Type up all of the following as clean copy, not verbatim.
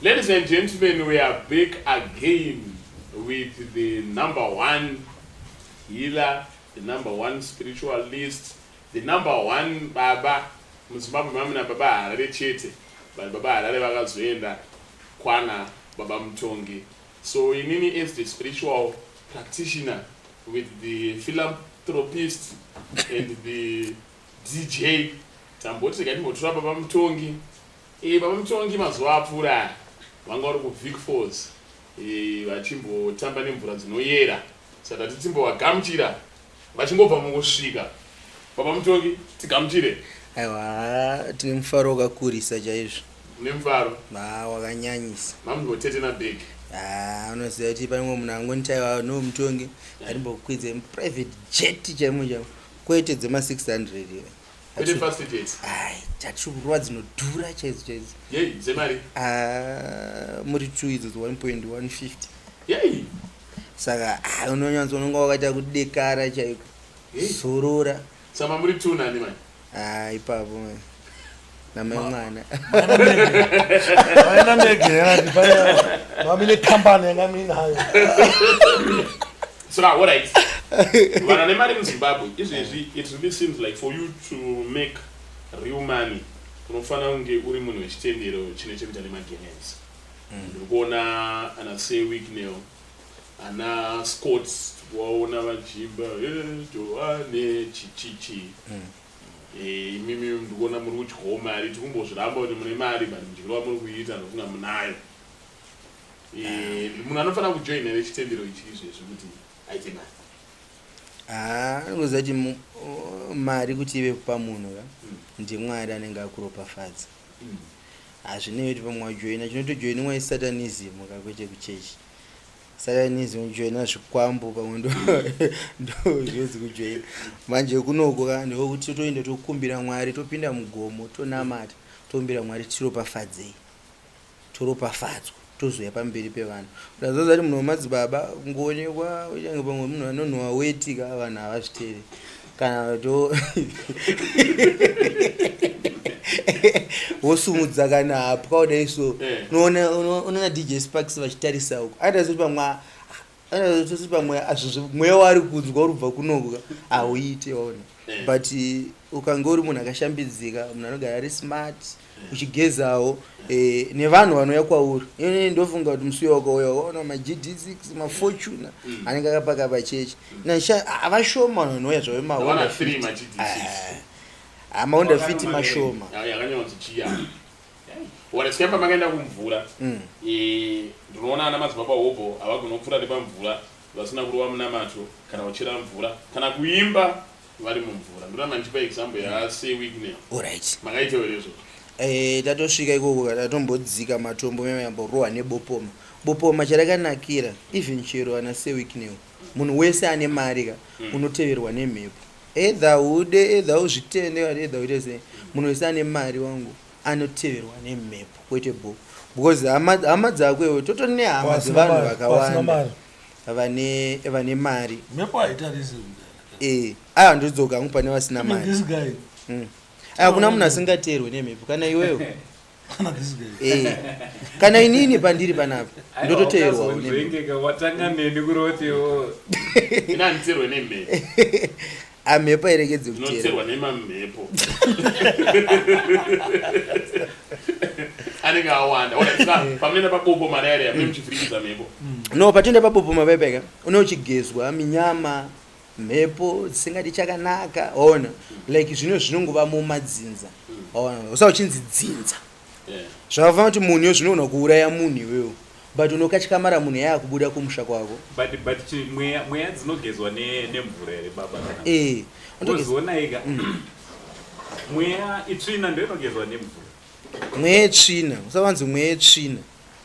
Ladies and gentlemen, we are back again with the number one healer, the number one spiritualist, the number one baba muZimbabwe. Mamina Baba Harare chete, but Baba Harare vakazoenda kwana Baba Mutongi. So inini as the spiritual practitioner with the philanthropist and the DJ, tamboti tikatimbotora Baba Mutongi. Baba Mutongi mazuva apfuura aya vanga vari kuVic Falls, vachimbotamba nemvura dzinoyera, saka titimbovagamuchira vachingobva mukusvika. Baba Mutongi, tigamuchire. Aiwa, tine mufaro wakakurisa chaizvo. Mune mufaro? Ma, wakanyanyisa. Mamumbotete nabhegi? Ah, unoziva kuti pane mumwe munhu angoni, "Aiwa, no, Mutongi, ngatimbokwidze private jet chaimo chaimo, kwete dzema600." Kwete fast jet? Ai, tatiri kurova dzinodhura chaidzo chaidzo. Yei, dzemari? Ah, muri two idzodzo 1.150. Yei. Saka ah, unonyatso unonga wakaita kudekara chaiko. Hey. Zorora. Saka muri two nani mani? Ah, ipapo man. Namai mwana. Vaina ndege yakati pane mamine kambani yanga minayo. So now, alright, vanhu vane mari muZimbabwe izvezvi, it really seems like for you to make real money unofanira kunge uri munhu wechitendero chine chekuita nemagemenzi. Ndiri kuona ana Sir Wicknell, ana Scott, tikuvaona vachimba "Johane chichichi". Imimi ndikuona muri kudyawo mari. Tikumbozviramba kuti mune mari, but mudyiro wamuri kuita ndofunga munayo. Munhu anofanira kujoina here chitendero ichi izvezvi kuti aite mari? Ah, anongoziva kuti mari kuti ive pamunhu ka, ndiMwari anenge akuropafadza. Hazvinei kuti pamwe wajoina chinotojoinwa isatanism ka, kwete kuchechi. Satanism, kujoina zvikwambo, pamwe ndo zvinonzi kujoina. Manje kunoko ka, ndikokuti totoenda tokumbira Mwari, topinda mugomo, tonamata, tokumbira Mwari tiropafadzei, toropafadzwa, tozouya pamberi pevanhu. Ukazoziva kuti munhu wemadzibaba kungoonekwa uchange pamwe munhu anonhuwa weti ka, vanhu havazviteeri kana to wosumudza kana hapwa kudai so. Unoona DJ Sparks vachitarisa uko, aita sekuti pamwe aita sekuti pamwe mweya waari kunzwa uri kubva kunoko ka, hauite waona. But ukange uri munhu akashambidzika, munhu anogara ari smart, uchigezawo, nevanhu vanouya kwauri. Ini ndofunga kuti musi uyo wakauya waona maGD6, maFortuner anenge akapaka pachechi, havashoma vanhu vanouya zvavo maHonda. Ndawana 3 Fit. maGD6. MaHonda Fit mashoma. Yakanyonzi chiya warasikamba makaenda kumvura. Ndinoona ana madzibaba hobho havagona kupfuura nepamvura vasina kurova munamato, kana kuchera mvura, kana kuimba vari mumvura. Ndoramba ndichipa example yaSir Wicknell. Makaitawo here izvozvo? Tatosvika ikoko, tatombodzika matombo yamborohwa nebopoma. Bopoma charakanakira, even chero ana Sir Wicknell, munhu wese ane mari ka, unoteverwa nemhepo, either ude, either uzvitende, kana either uite sei, munhu wese ane mari wangu anoteverwa nemhepo, kwete bo, because hama dzako iwe totori nehama Pasina dzevanhu mari, pasina vakawanda mari. vane mari. Mhepo haitarisi. Aya ndodzoka hangu pane vasina I mean, mari. this guy. Aya, kuna munhu asingateerwe nemhepo, kana iwewe. Kana this guy. Kana inini pandiri panapa ndototeerwawo nemhepo. Nzvengeka watanga neni kurotiwo. Ina handiterwe nemhepo. Amhepo airekedze kuteera. Ndinoterwa nemamhepo anenge awanda. Alright, saka pamunoenda pabopo mari yari mune muchivhirikidza mhepo? No, patinoenda pabopo mapaipaika une uchigezwa minyama, mhepo dzisingadi chakanaka, waona, like zvino zvinongova mumadzinza, waona, usa uchinzi dzinza. Zvakafanira kuti munhu iyo zvinogona kuuraya munhu iwewo, but unokatyamara munhu yaakubuda kumusha kwako. But mweya dzinogezwa nemvura here, baba, kana? Unotogeza. Ozionaika mweya itsvina ndo inogezwa nemvura? Mweya yetsvina, usavanzi mweya yetsvina.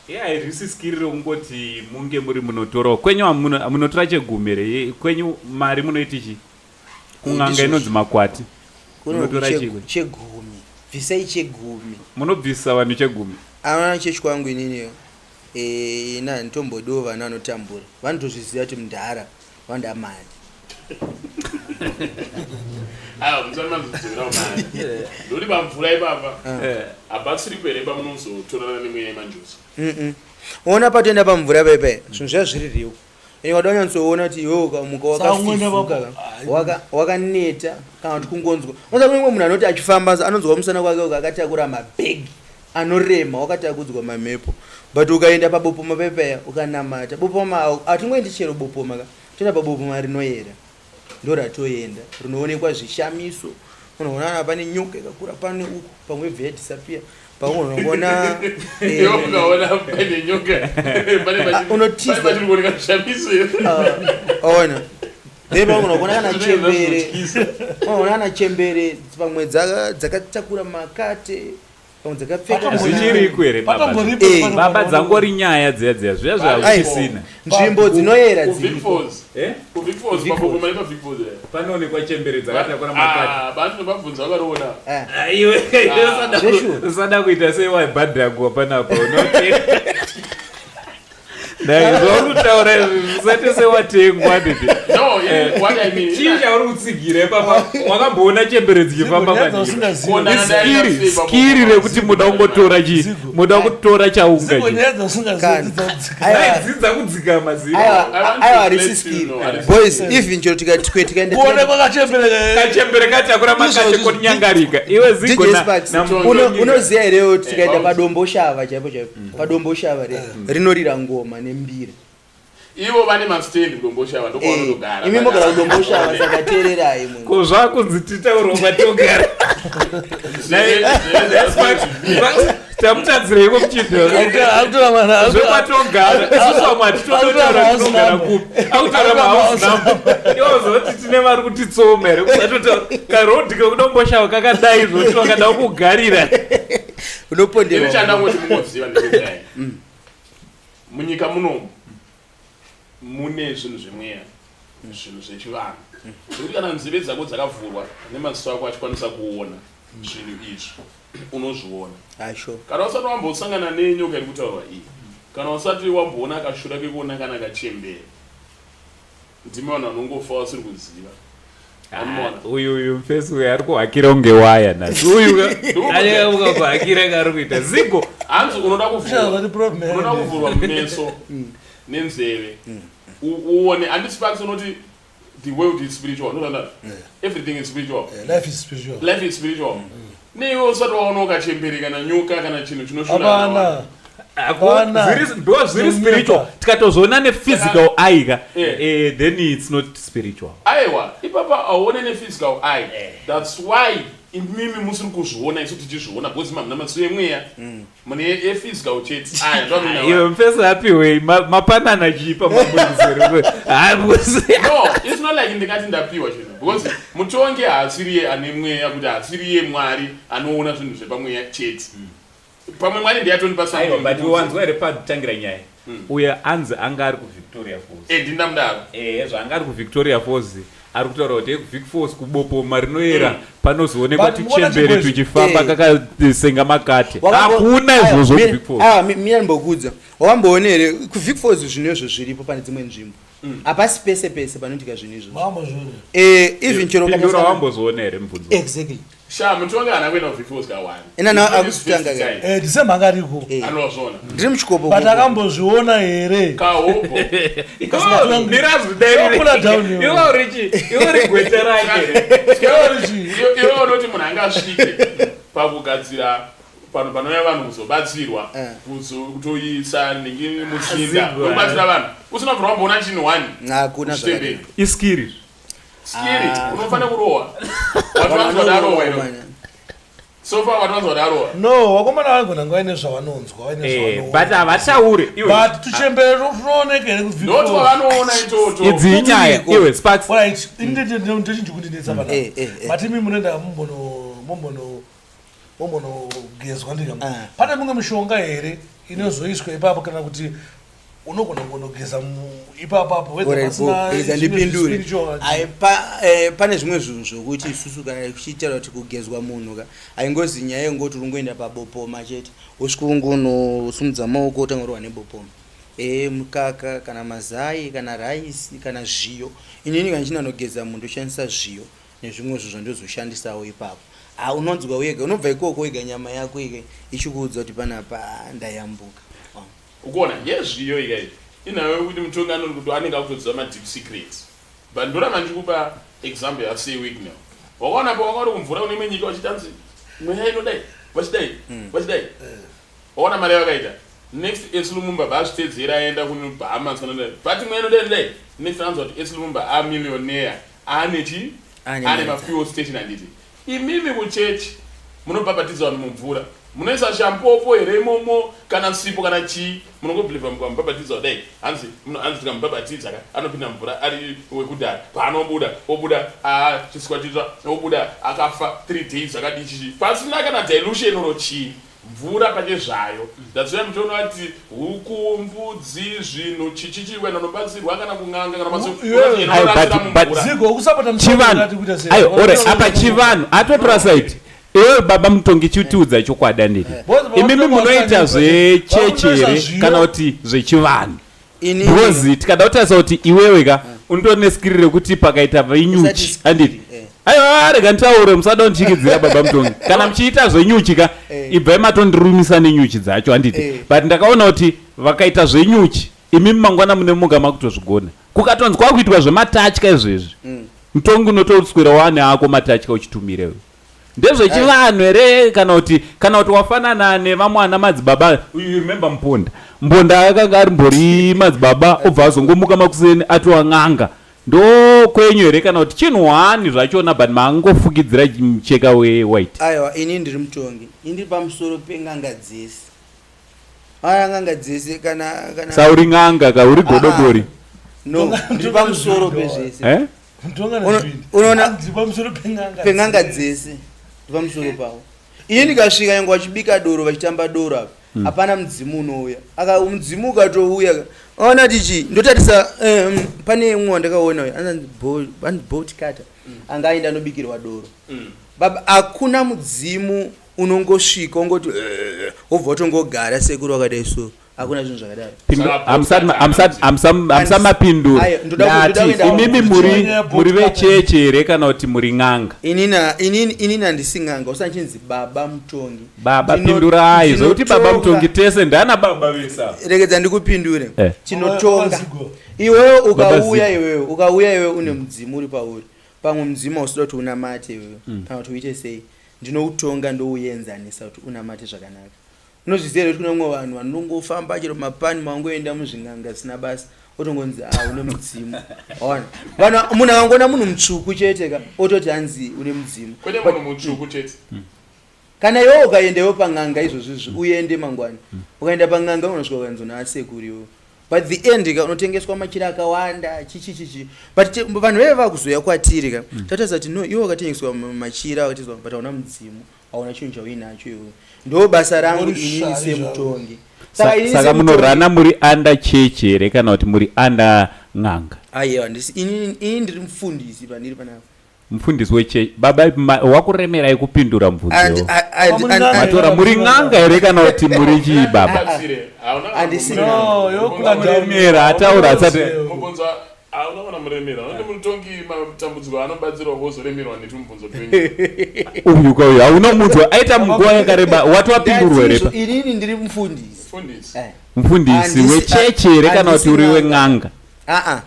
Ye, hairisi skiri rokungoti munge muri munotorawo kwenyu. Munotora chegumi here kwenyu? Mari munoiti chi kun'anga? Ndizvozvo. Inonzi makwati. Kuno Munotora chikwe? Chegumi, bvisai chegumi. Munobvisa vanhu chegumi? Ana chechi kwangu ininiyo, ina handitombodiwo vana vanotambura. Vanotozviziva kuti mudhara vanoda mari. Aiwa, musati mazodzokera kumari. Ndoti pamvura ipapa hapatsiripo here pamunozotorana nemweya yemanjuzu? Ona, patoenda pamvura paipai, zvinhu zviya zviri real. Ende wada kunyatsoona kuti iwewe ukamuka Saka ungoenda wakafizuka, papo- wakaneta, kana kuti kungonzwa oza kune mumwe munhu anoti achifamba anonzwa musana kwake uka akatakura mabhegi anorema, wakatakudzwa mamhepo. But ukaenda pabopoma paipaya, ukanamata bopoma, hatingoendi chero bopoma ka, toenda pabopoma rinoyera, ndo ratoenda rinoonekwa zvishamiso. Unoona kana pane nyoka ikakura pane uku, pamwe ibva yadisappear, pamwe unoona Iwe ukaona paine nyoka, pane Unotiza. pane pachiri kuoneka zvishamiso. Ona, then pamwe unoona kana chembere, Zvinotyisa. unoona kana chembere pamwe dzakatakura makate, pamwe dzakapfeka. Zvichiriko here, baba? Patomboripo. Baba, dzangori nyaya dziya dziya, zviya zvausisina. Nzvimbo dzinoyera KuVic dziriko. Falls. Eh? KuVic Falls, Vic pabopoma nepaVic Falls here. Panoonekwa chembere dzakatakura makate. Ah, vanhu vabvunza vakaroona. Iwe Zveshuwa. usada kuita sewaibhadhagwa panapa, unotenga zvauri kutaura izvi, usaite sewatengwa nditi. No, what I mean. Chii chauri kutsigira ipapa? Wakamboona chembere dzichifamba Zigo, padiro? usingazivi. Kona Iskiri, ndaenda skiri rekuti muda kungotora chi, Zigo. muda kutora chaunga Zigo, chi. nyaya dzausingazivi Kana. dzidza. Aiwa. Aidzidza kudzikama zii. Aiwa, I want to aiwa, let harisi you skiri, know, harisi boys. Even chero tikati tikaenda Kuonekwa kachembere. Kachembere katakura makate Izvozvi- konyangarika. Iwe Zigo DJ na Sparks, unoziva here kuti tikaenda Bounce. paDomboshava chaipo chaipo, paDomboshava re rinorira ngoma nembira. Ivo vane mastendi kuDomboshava, ndokwavanotogara. Imi mogara kuDomboshava, saka teererai munhu. Ko zvakunzi titaurwa kwatogara. Tamutadzireiko muchidho Akutora mwana. zvekwatogara? Isusu vamwe hatitototaura tinogara kupi, akutaura mahouse number. Iwozoti tine vari kutitsoma here? Kusatotaura karodhi kekuDomboshava kakadai, zvoti vakada kugarira. Ini Unoponderwa. chandangoti mungoziva ndechekudai: munyika munomu mune zvinhu zvemweya, zvinhu zvechivanhu, zvekuti kana nzeve dzako dzakavhurwa nemaziso ako achikwanisa kuona zvinhu izvi, unozviona. Asho. Kana usati wambosangana nenyoka iri kutaurwa iyi, kana usati wamboona kashura kekuona kana kachembere, ndimi vanhu vanongofa vasiri kuziva. Anoona. Uyu mufesi uyu ari kuhakira kunge waya nhasi uyu, anyamuka kuhakira kaari kuita Zigo. Hanzi unoda kuvhurwa, Zvati problem. unoda kuvhurwa mumeso nenzeve uone. Handisi Sparks unoti the world is spiritual? Unoona, everything is spiritual. Life is spiritual. Life is spiritual. Neiwe usati waona ukachembere kana nyoka kana chinhu chinoshura. Hapana. Hapana. Ndo zviri spiritual, tikatozviona nephysical eye ka, then it's not spiritual. Aiwa, ipapa auone nephysical eye. That's why imimi musiri kuzviona, isu tichizviona, because mamuna maziso emweya, mune ephysical chete aya. Iwe mufesi apiwei mapanana chipa mabudisero? No, it's not like ndingati ndapiwa chinhu, because mutongi haasiriye ane mweya, kuti haasiriye Mwari anoona zvinhu zvepamweya chete. Pamwe Mwari ndiye atonipa Aiwa, but something. wanzwa here patangira nyaya? Uyo anzi anga ari kuVictoria Falls. Ndinda mudaro. Zvaanga ari kuVictoria Falls, ari kutaura kuti ekuVic Falls kubopoma rinoyera panozoonekwa But muona tuchembere chimwe- tuchifamba kakasenga makate. Hakuna Aiwa, izvozvo kuVic Falls. Aiwa, mina ndimbokudza, wakamboona here kuVic Falls zvinhu izvo zviripo? Pane dzimwe nzvimbo, hapasi pese pese panoitika zvinhu izvozvo. Mambozviona. Even chero Pindura, wambozviona here, mubvunzo? Exactly. Sha, mutongi haana kuenda kuVic Falls kawani. Ina akuzvitanga ka. December anga ariko. Anozviona. Ndiri muchikopo. But akambozviona here? Kahobho. Kula down iwe. Iwe urichi? Iwe uri gweta rake? Iwe unoti munhu angasvike pakugadzira pano panouya vanhu kuzobatsirwa, kutoisa nhingi musinda Zigo, wekubatsira vanhu, usina kubvira wamboona chinhu one Hakuna kuchitemberi? zvakadaro. Iskiri. Skiri. Ah. Unofanira kurohwa. Wati vanzwa darohwa ino so far, wati vanzwa darohwa. No, vakomana vanogona kunge vaine zvavanonzwa, vaine But zvavanonzwa. havataure iwe. But tuchembere tunooneka here Ndoti kuVic Falls? wavanoona itoto. Idzi inyaya, iwe Sparks. Alright, ini ndechinji kundinetsa panapa. Eh. But imi munoenda mumbonogezwa ndika. Ah. Pane mimwe mishonga here inozoiswa ipapo, kana kuti unogona kunogeza ipapo apo, whether Alright, pasina bo, rega zvimwe ndipindure. spiritual? Ai, pane zvimwe zvinhu zvokuti isusu kana tichitaura kuti kugezwa munhu ka, haingozi nyaya yengoti uri kungoenda pabopoma chete, wosvika ungonosimudza maoko, wotanga kurohwa nebopoma. Mukaka kana mazai kana raisi kana zviyo. Inini kana ndichinanogeza munhu, ndoshandisa zviyo. Nezvimwe zvinhu zvandozoshandisawo ipapo. Ah, unonzwa wega, unobva ikoko wega nyama yako ike ichikuudza kuti panapa ah, ndayambuka. Oh. Ukuona yezviyo ika iyi inhau yekuti mutongi anoti kuti anenge akutoziva madeep secrets, but ndoramba ndichikupa example yaSir Wicknell. Wakaona pa wanga uri kumvura kune imwe nyika vachiti hanzi mweya inodai vachidai vachidai, wakaona mari yavakaita. Next S Lumumba bvaazvitedzera aenda kuBahamas kana dai, but mweya inodai inodai. Next anzwa kuti S Lumumba amillionaire, ane chi Ane ane mari. Mafuel station, handiti? Imimi kuchechi munobhabhatidza vanhu mumvura, munoisa shampopo here imomo kana sipo kana chii? Munongobhilivha mukamubhabhatidza kudai, hanzi hanzi tikamubhabhatidza ka anopinda mvura ari wekudhara, paanobuda obuda a chisikwa chitsva, obuda akafa 3 days akadii chichi, pasina kana dilution oro chii, mvura pachezvayo. That's why muchiona kuti huku, mbudzi, zvinhu chichichi kuenda unobatsirwa kana kun'anga kana Iwewe. Ayo, but- Zigo ukusapota. Chivanhu, ayo, ore apa chivanhu atotora side. Iwewe baba mutongi, chitiudza chokwadi, anditi imimi munoita zvechechi here kana kuti zvechivanhu? Ini Because tikada kutarisa kuti iwewe ka unotori neskiri rekuti pakaita venyuchi Usati skiri, handiti? eh. Aiwa, rega nditaure, musada kundichikidzira baba mutongi. Kana muchiita zvenyuchi ka, ibvai matondirumisa nenyuchi dzacho, handiti? But ndakaona kuti vakaita zvenyuchi, imimi mangwana mune muga makutozvigona. Kukatonzi kwakuitwa zvematatya izvezvi, mutongi unotoswera wane ako matatya uchitumirewo. Ndezvechivanhu here kana kuti wafanana nevamwe ana madzibaba? You remember Muponda? Muponda akanga ari mbori madzibaba, obva azongomuka makuseni atova n'anga. Ndo kwenyu here kana kuti chinhu hwani zvachona, but maangofukidzira mucheka wewhite? Aiwa, ini ndiri mutongi, ini ndiri pamusoro pen'anga dzese, aya n'anga dzese kana Sauri n'anga ka uri godobori? No, ndiri pamusoro pezvese. Eh? Unoona pamusoro pen'anga. Pen'anga dzese, ndiri pamusoro pavo. Ini ndikasvika nyange vachibika doro, vachitamba doro apa, hapana mudzimu unouya. Aka mudzimu ukatouya, ona tichi ndotarisa pane umwe wandakaona uyu anonzi Bolt Cutter, anga aenda anobikirwa doro. Baba, hakuna mudzimu unongosvika ungoti "Eh," wobva watongogara sekuru wakadai. So hakuna zvinhu zvakadaro. Saka Hamusamapindura. Ayo, ndoda Ndati kuenda imimi muri Nyaya muri vechechi here kana kuti muri n'anga? Inini handisi n'anga, usachinzi baba mutongi. Baba, pindurai zvokuti baba mutongi, tese ndana baba vesa. Regedza ndikupindure. Tinotonga. Baba Zigo. Iwewe Baba ukauya, Zigo. Iwewe ukauya, iwewe une mudzimu uri pauri, pamwe mudzimu hausida kuti unamate iwewe kana kuti uite sei, ndinoutonga, ndouenzanisa kuti unamate zvakanaka. Unozviziva here kuti kune vamwe vanhu vanongofamba chero mapani, mangoenda muzving'anga zvisina basa, otongonzi a une mudzimu? Waona vanhu, munhu akangoona munhu mutsvuku chete ka, ototi hanzi une mudzimu. Kwete munhu mutsvuku chete. Kana iwe ukaenda iwe pang'anga izvozvizvi, uende mangwana, ukaenda pang'anga, unosvika ukanzi una asekuru iwe. But the end ka, unotengeswa machira akawanda, chichi chichi. But vanhu veve vakuzoya kwatiri ka, tatarisa kuti no, iwe wakatengeswa machira, wakatengeswa, but hauna mudzimu, hauna chinhu chauinacho iwe. Ndo basa rangu Uri inini shari. semutongi. Saka inini Saka semutongi- munorana muri under church here kana kuti muri under n'anga? Aiwa, ndisi inini ndiri mufundisi pandiri panapa. Mufundisi wechechi. Baba, wakuremerai kupindura mubvunzo. And Matora muri n'anga here kana kuti muri chii, baba? Batsire, hauna Handisi No, yokula. Muremera, ataura asati. Mubvunzo hauna kana muremera. Unoti mutongi matambudziko anobatsirwa wozoremerwa netumubvunzo twenyu. Uyu kauyu hauna munzwa aita munguva yakareba, wati wapindurwa here pa? Inini ndiri mufundisi. Mufundisi. Mufundisi wechechi here kana kuti Handisi uri n'anga. wen'anga? Aa,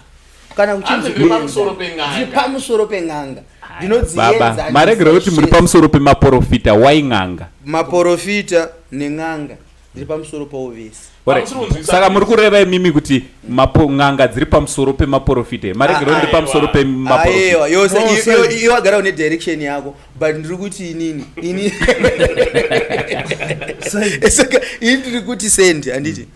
kana Hanzi kuchinzi ndiri pamusoro ndiri pen'anga. pamusoro pen'anga. Baba, Ndinodzienzanisa maregero kuti muri zvese. pamusoro pemaprofita, wain'anga? Maprofita nen'anga, ndiri pamusoro pavo vese. Alright. Hamusi kunzwisa. Saka muri kureva imimi kuti n'anga dziri pamusoro pemaprofita? Maregero ndiri pamusoro pemaprofita. Aiwa, yose. No, sir. Iwe wagara une direction yako, but ndiri kuti inini ini saka ini ndiri kuti sendi, handiti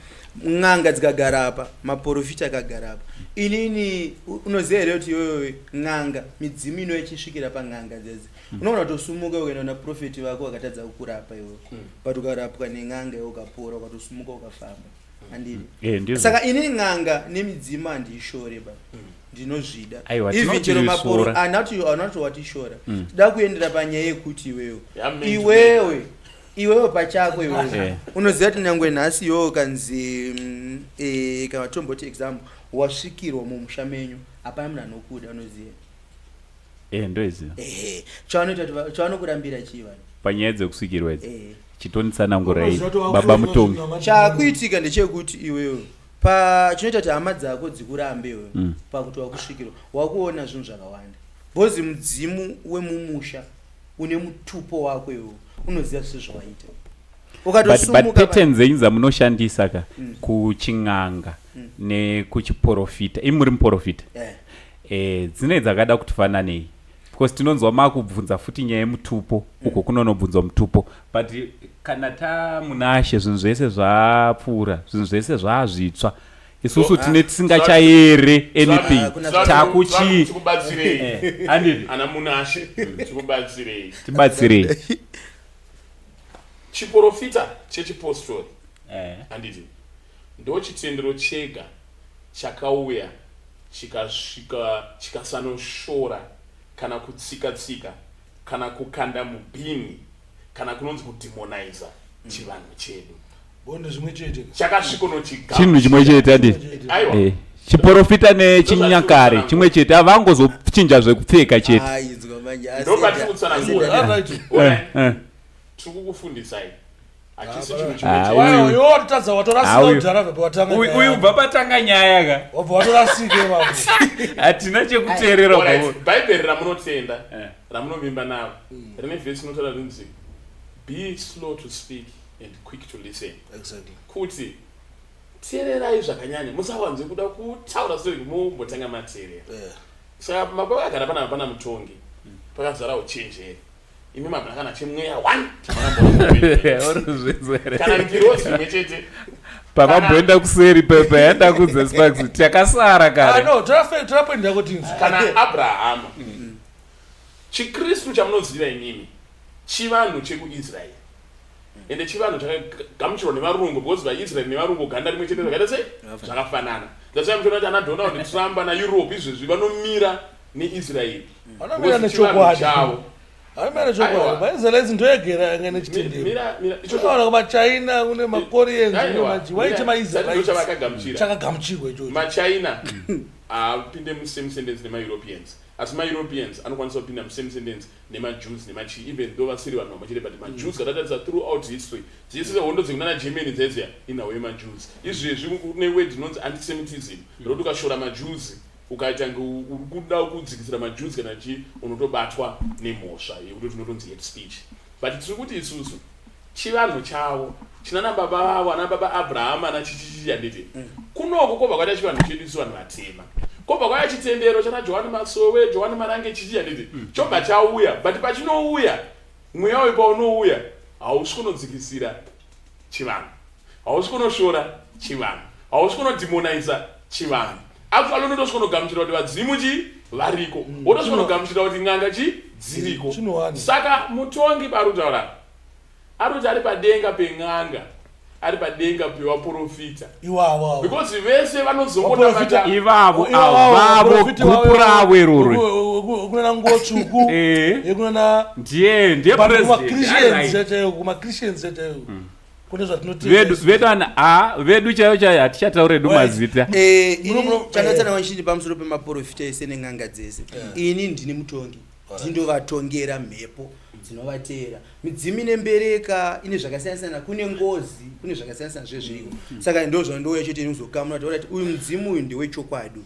n'anga dzikagara apa, maprofita akagara apa, inini unoziva here kuti iyoyo n'anga, midzimu ino ichisvikira pan'anga dzedzi, unogona kutosumuka ukaenda kuna profeti vako vakatadza kukurapa iwewe, but ukarapwa nen'anga iwe ukapora, ukatosumuka ukafamba, handiti? Eh, ndizvo. Saka inini n'anga nemidzimu handiishore ba, ndinozvida. Aiwa, Even chero maporo tinotishora. anati watishora, tida kuendera panyaya yekuti iwewe Yamentu. iwewe pachako iwewe unoziva kuti nyangwe nhasi iwewe ukanzi kana tomboti example, wasvikirwa mumusha menyu, hapana munhu anokuda, unoziva? Eh, ndoiziva. Ehe, chavanoita kuti chavanokurambira chii vanhu? Panyaya dzekusvikirwa idzi. Ehe. Chitonitsanangurai Unoziva kuti baba wakutoziva mutongi. zvinhu amati- Chakuitika ndechekuti iwewe pa chinoita kuti hama dzako dzikurambe iwewe pakuti wakusvikirwa wakuona zvinhu zvakawanda, bhozi mudzimu wemumusha une mutupo wako iwewe unoziva zvese zvawaita. But Ukatosumuka pattern dzenyu dzamunoshandisa ka kuchin'anga nekuchiprofita, imi muri muprofita, dzine dzakada kutifananei, because tinonzwa makubvunza futi nyaya yemutupo, uko kunonobvunzwa mutupo, but kana tamunashe zvinhu zvese zvapfuura, zvinhu zvese zvaazvitsva, isusu tine tisingachayere anything. Takuchi Tikubatsirei. Handidi. Ana Munashe, tikubatsirei. Tibatsirei. Chiprofita chechipostori, handiti ndo chitendero chega chakauya chikasvika chikasanoshora kana kutsika-tsika kana kukanda mubhini kana kunonzi kudemoniza chivanhu chedu? Bonde zvimwe chete. Chakasvikonochiga Chinhu chimwe chete, handiti? Aiwa. Chiprofita nechinyakare chimwe chete, havangozochinja zvekupfeka chete. Ainzwa manje. Ndopatiri kutsanangura. Alright. Tiri kukufundisai, hachisi chinhu Ah, chimwe chete. uyu. Iwe watotadza, watorasika. Ah, uyu. Kudhara bva watanga Uyu nyaya. uyu ubva patanga nyaya ka. Wabva watorasika ipapo. Hatina chekuteerera. Alright, Bhaibheri ramunotenda, ramunovimba navo, rine vhesi inotaura rinzi, "Be slow to speak and quick to listen." Kuti teererai zvakanyanya, musawanze kuda kutaura sei, mumbotanga mateerera. Saka mapakagara panapa pana mutongi, pakazara uchenjeri. Imi mabva kana chemweya one chamakambona, kana ngirozi imwe chete. Pamamboenda kuseri pepa yanda kudza Sparks, takasara Ah, kare. no, tora point yako tinzi. Kana Abrahama. Chikristu chamunoziva imimi chivanhu chekuIsraeri, ende chivanhu chakagamuchirwa nevarungu, because vaIsraeri nevarungu ganda rimwe chete, zvakaita sei, zvakafanana. That's why muchiona kuti ana Donald Trump, ana Europe izvezvi vanomira neIsraeri. Vanomira Because chivanhu nechokwadi. chavo. Vanomira nechokwadi. Aiwa. MaIsraelites ndoyegera yanga nechitendero. Mira, mira, ichocho. Unoona kumachina kune maKoreans, kune Aiwa, waite mira, maIsraelites. chavakagamuchira. Chakagamuchirwa ichocho. MaChina haapinde musame sentence nemaEuropeans, asi maEuropeans anokwanisa kupinda musame sentence nemaJews nemachii, even though vasiri vanhu vamwe chete. But maJews katatarisa throughout history dzese, hondo dzekunana Germany dzedziya, inhau yemaJews. Izvezvi kune word inonzi antisemitism, rekuti ukashora maJews, ukaita nge uri kuda kudzikisira maJews kana chii, unotobatwa nemhosva yekutoti unotonzi hate speech. But tiri kuti isusu chivanhu chavo chinana baba vavo, ana baba Abrahama, ana chichichi, handiti? Kunoko kwobva kwaita chivanhu chedu isu vanhu vatema, kwobva kwauya chitendero chana Johani Masowe, Johani Marange, chichi, handiti? Chobva chauya, but pachinouya, mweya uyu paunouya hausi kunodzikisira chivanhu, hausi kunoshora chivanhu, hausi kunodemoniza chivanhu. Actually unotosvika unogamuchira kuti vadzimu chi variko, wotosvika unogamuchira kuti n'anga chi dziriko. Chinowana. Saka mutongi parutaura ari kuti ari padenga pen'anga, ari padenga pevaprofita, Iwawa. because vese vanozongonamata. Ivavo avavo gurupu ravo iroro. Kunana nguo tsvuku. Yekunana Ndiye but president. kumachristians Alright. chaiwo, kumachristians chaiwo kune Vedu zvatinotenda. vedu ana a vedu chaiyo chaiyo hatichataure edu Right. mazita. Ini chandatsana chini pamusoro pemaprofita ese nen'anga dzese, ini ndini mutongi, ndindovatongera mhepo dzinovateera, midzimu ine mbereka, ine zvakasiyana-siyana, kune ngozi, kune zvakasiyana-siyana zvezviriko. Saka ndo zvandouya chete inozokamura kuti alright, uyu mudzimu uyu ndewechokwadi.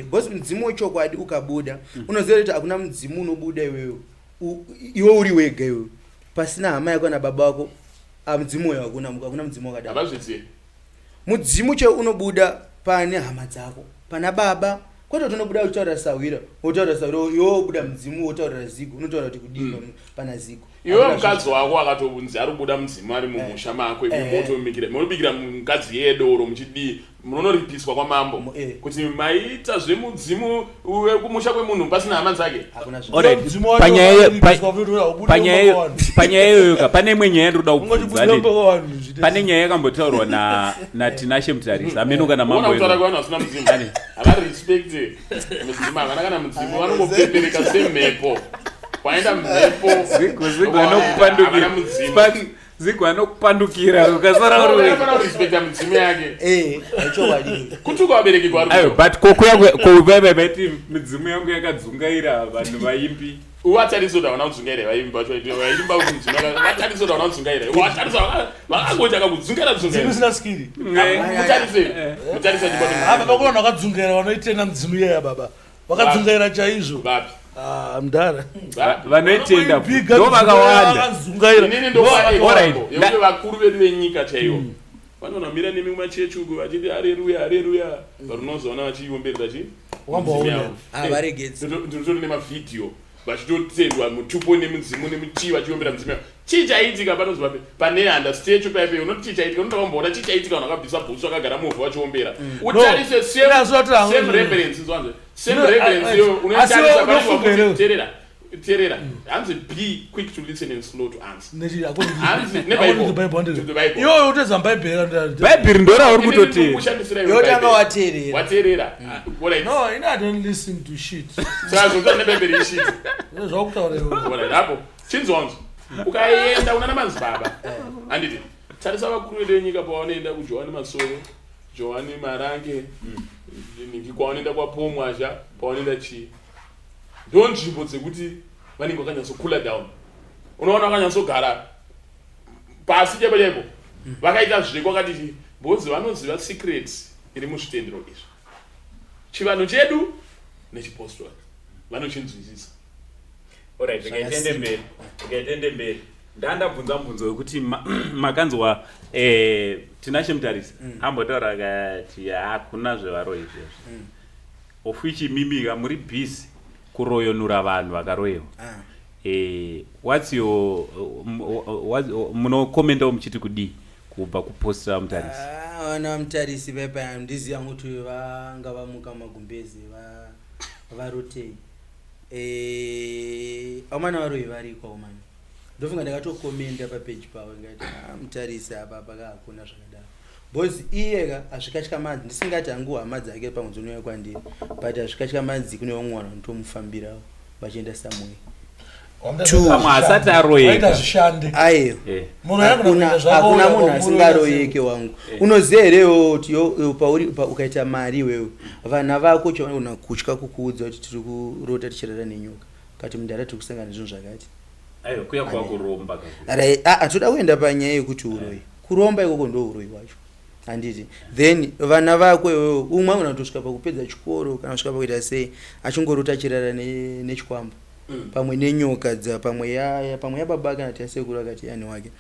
Because mudzimu wechokwadi ukabuda, unoziva kuti hakuna mudzimu unobuda iwewe iwe uri wega, iwewe pasina hama yako nababa vako. Ah, mudzimu uyu hakuna, hakuna mudzimu wakadaro. Havazvizivi. Mudzimu che unobuda pane hama dzako, pana baba, kwete kuti unobuda uchitaura sahwira, wotaura sahwira, iwe wobuda mudzimu wotaurira Zigo, unotaura kuti kudii pana Zigo. Iwe Hakuna. mukadzi wako akatobvunzi ari kubuda mudzimu ari mumusha mako, imi motomikira, munobikira mukadzi yedoro, muchidii, munonoripiswa kwamambo kuti maita zvemudzimu wekumusha kwemunhu pasina hama dzake. Hakuna zvinhu. Alright. Mudzimu wacho wakaripiswa futi kuti haubude mumba kwavanhu. Panyaya iyoyo ka, pane imwe nyaya ndinoda Ungoti kubvunza, bude handiti? mumba kwavanhu zviite. Pane nyaya yakambotaurwa naTinashe Mutarisi, ameno kana Uona mambo kutaura edu. kwevanhu vasina mudzimu, havarespecti mudzimu, havana kana mudzimu, vanongopepereka semhepo kwaenda mhepo. Zigo, Zigo anokupandukira. Havana mudzimu. Sparks, Zigo anokupandukira ukasara uri wega. Anofanira kurespecta midzimu yake. Eh, chokwadi. Kutuka vabereki kwaari Ayo, kuita. but kokuya kovaiti midzimu yangu yakadzungaira vanhu vaimbi. Uvatarisa kuti havana kudzungaira vaimba vacho vaimba kuti midzimu vatarisa kuti havana kudzungaira. Vatarisa vakangoita kakudzungaira Midzimu dzungaira. isina skiri. Mutarise. Mutarise chibati. Ah, baba kuna vanhu vakadzungaira vanoitenda midzimu iyaya baba. Vakadzungaira chaizvo. Vapi? Ah, mudhara. Vapi? Vanoitenda Vanoipiga ndo vakawanda. Vakadzungaira. Inini ndopa Alright. example yekuti vakuru vedu venyika chaivo vanonomira nemi mumachechi uko vachiti areruya areruya but unozoona vachiiomberera chi Wamboona. midzimu yavo. Havaregedzi. Ndinotori nemavhidhiyo vachitotendwa mutupo nemudzimu nemuchii vachiombera mudzimu yavo. Chii chaiitika panonzi papi pane handa statue paipe unoti chii chaitika unotoda kumboona chii chaitika vanhu vakabvisa bhutsu vakagara muvhu vachiombera utarise same Ina, so kuti same reference nzwanze same No, reference iyo asi unotarisa unofunga pane here? terera terera hanzi be quick to listen and slow to answer Nechi- according to- Hanzi, according neBible. to the Bible, To the Bible. Iyoyo utedza mubhaibheri. Bhaibheri ndorauri kutoti Kushandisira iwe Yotanga Bible. wateerera. Wateerera. Alright. No, ina I don't listen to shit. Saka zvokuti nebhaibheri ishiti. Zvakutaura iwe. Alright, apo chinzwanzo ukaenda unana madzibaba handiti tarisa vakuru vedu venyika pavanoenda kujohani masoro johani marange ningi kwavanoenda kwapomwazha pavanoenda chii ndo nzvimbo dzekuti vanenge vakanyatsokula down unoona vakanyatsogara pasi chaipo chaipo vakaita zveko vakati chii bhozi vanoziva secret iri muzvitendero izvi chivanhu chedu nechipostori vanochinzwisisa Alright, rekaitende mberi. Rekaitende mberi. Ndandabvunza mubvunzo wekuti makanzwa Tinashe Mutarisi ambotaura akati hakuna zvevaroyi izvezvi. Of which imimi muri busy kuroyonura vanhu vakaroyewa. Ah. What's your munokomentawo muchiti kudii kubva kuposta Mutarisi? Ah, vana vamutarisi paipa handiziva kuti vanga vamuka magumbezi varotei. Eh, amana varoyi variko amana. Ndofunga ndakatokomenda papeji pavo ndikati "Ah, mutarisi apa paka hakuna zvakadaro. Because iye ka hazvikatyamadzi ndisingati hangu hama dzake pamwe dzinouya kwandiri but hazvikatyamadzi kune vamwe vanhu vanotomufambirawo vachienda somewhere. Two. Pamwe asati aroyeka. Vaita zvishande. Aiwa. Muroyi anogona Hakuna kuita zvako, hakuna uya munhu muroyi asingaroyeke wangu. Unoziva here kuti pauri ukaita mari iwewe vana vako chavanogona kutya kukuudza kuti tiri kurota tichirara nenyoka kati mudhara tiri kusangana nezvinhu zvakati. Aiwa, kuya kwakuromba kakuru. Right, ah, toda kuenda panyaya yekuti uroyi. Kuromba ikoko ndo uroyi hwacho. Handiti. Then vana vako iwewe umwe anogona kutosvika pakupedza chikoro kana kusvika pakuita sei achingorota achirara nechikwambo. Pamwe nenyoka dza pamwe ya pamwe yababa kana kuti yasekuru akati yani wake.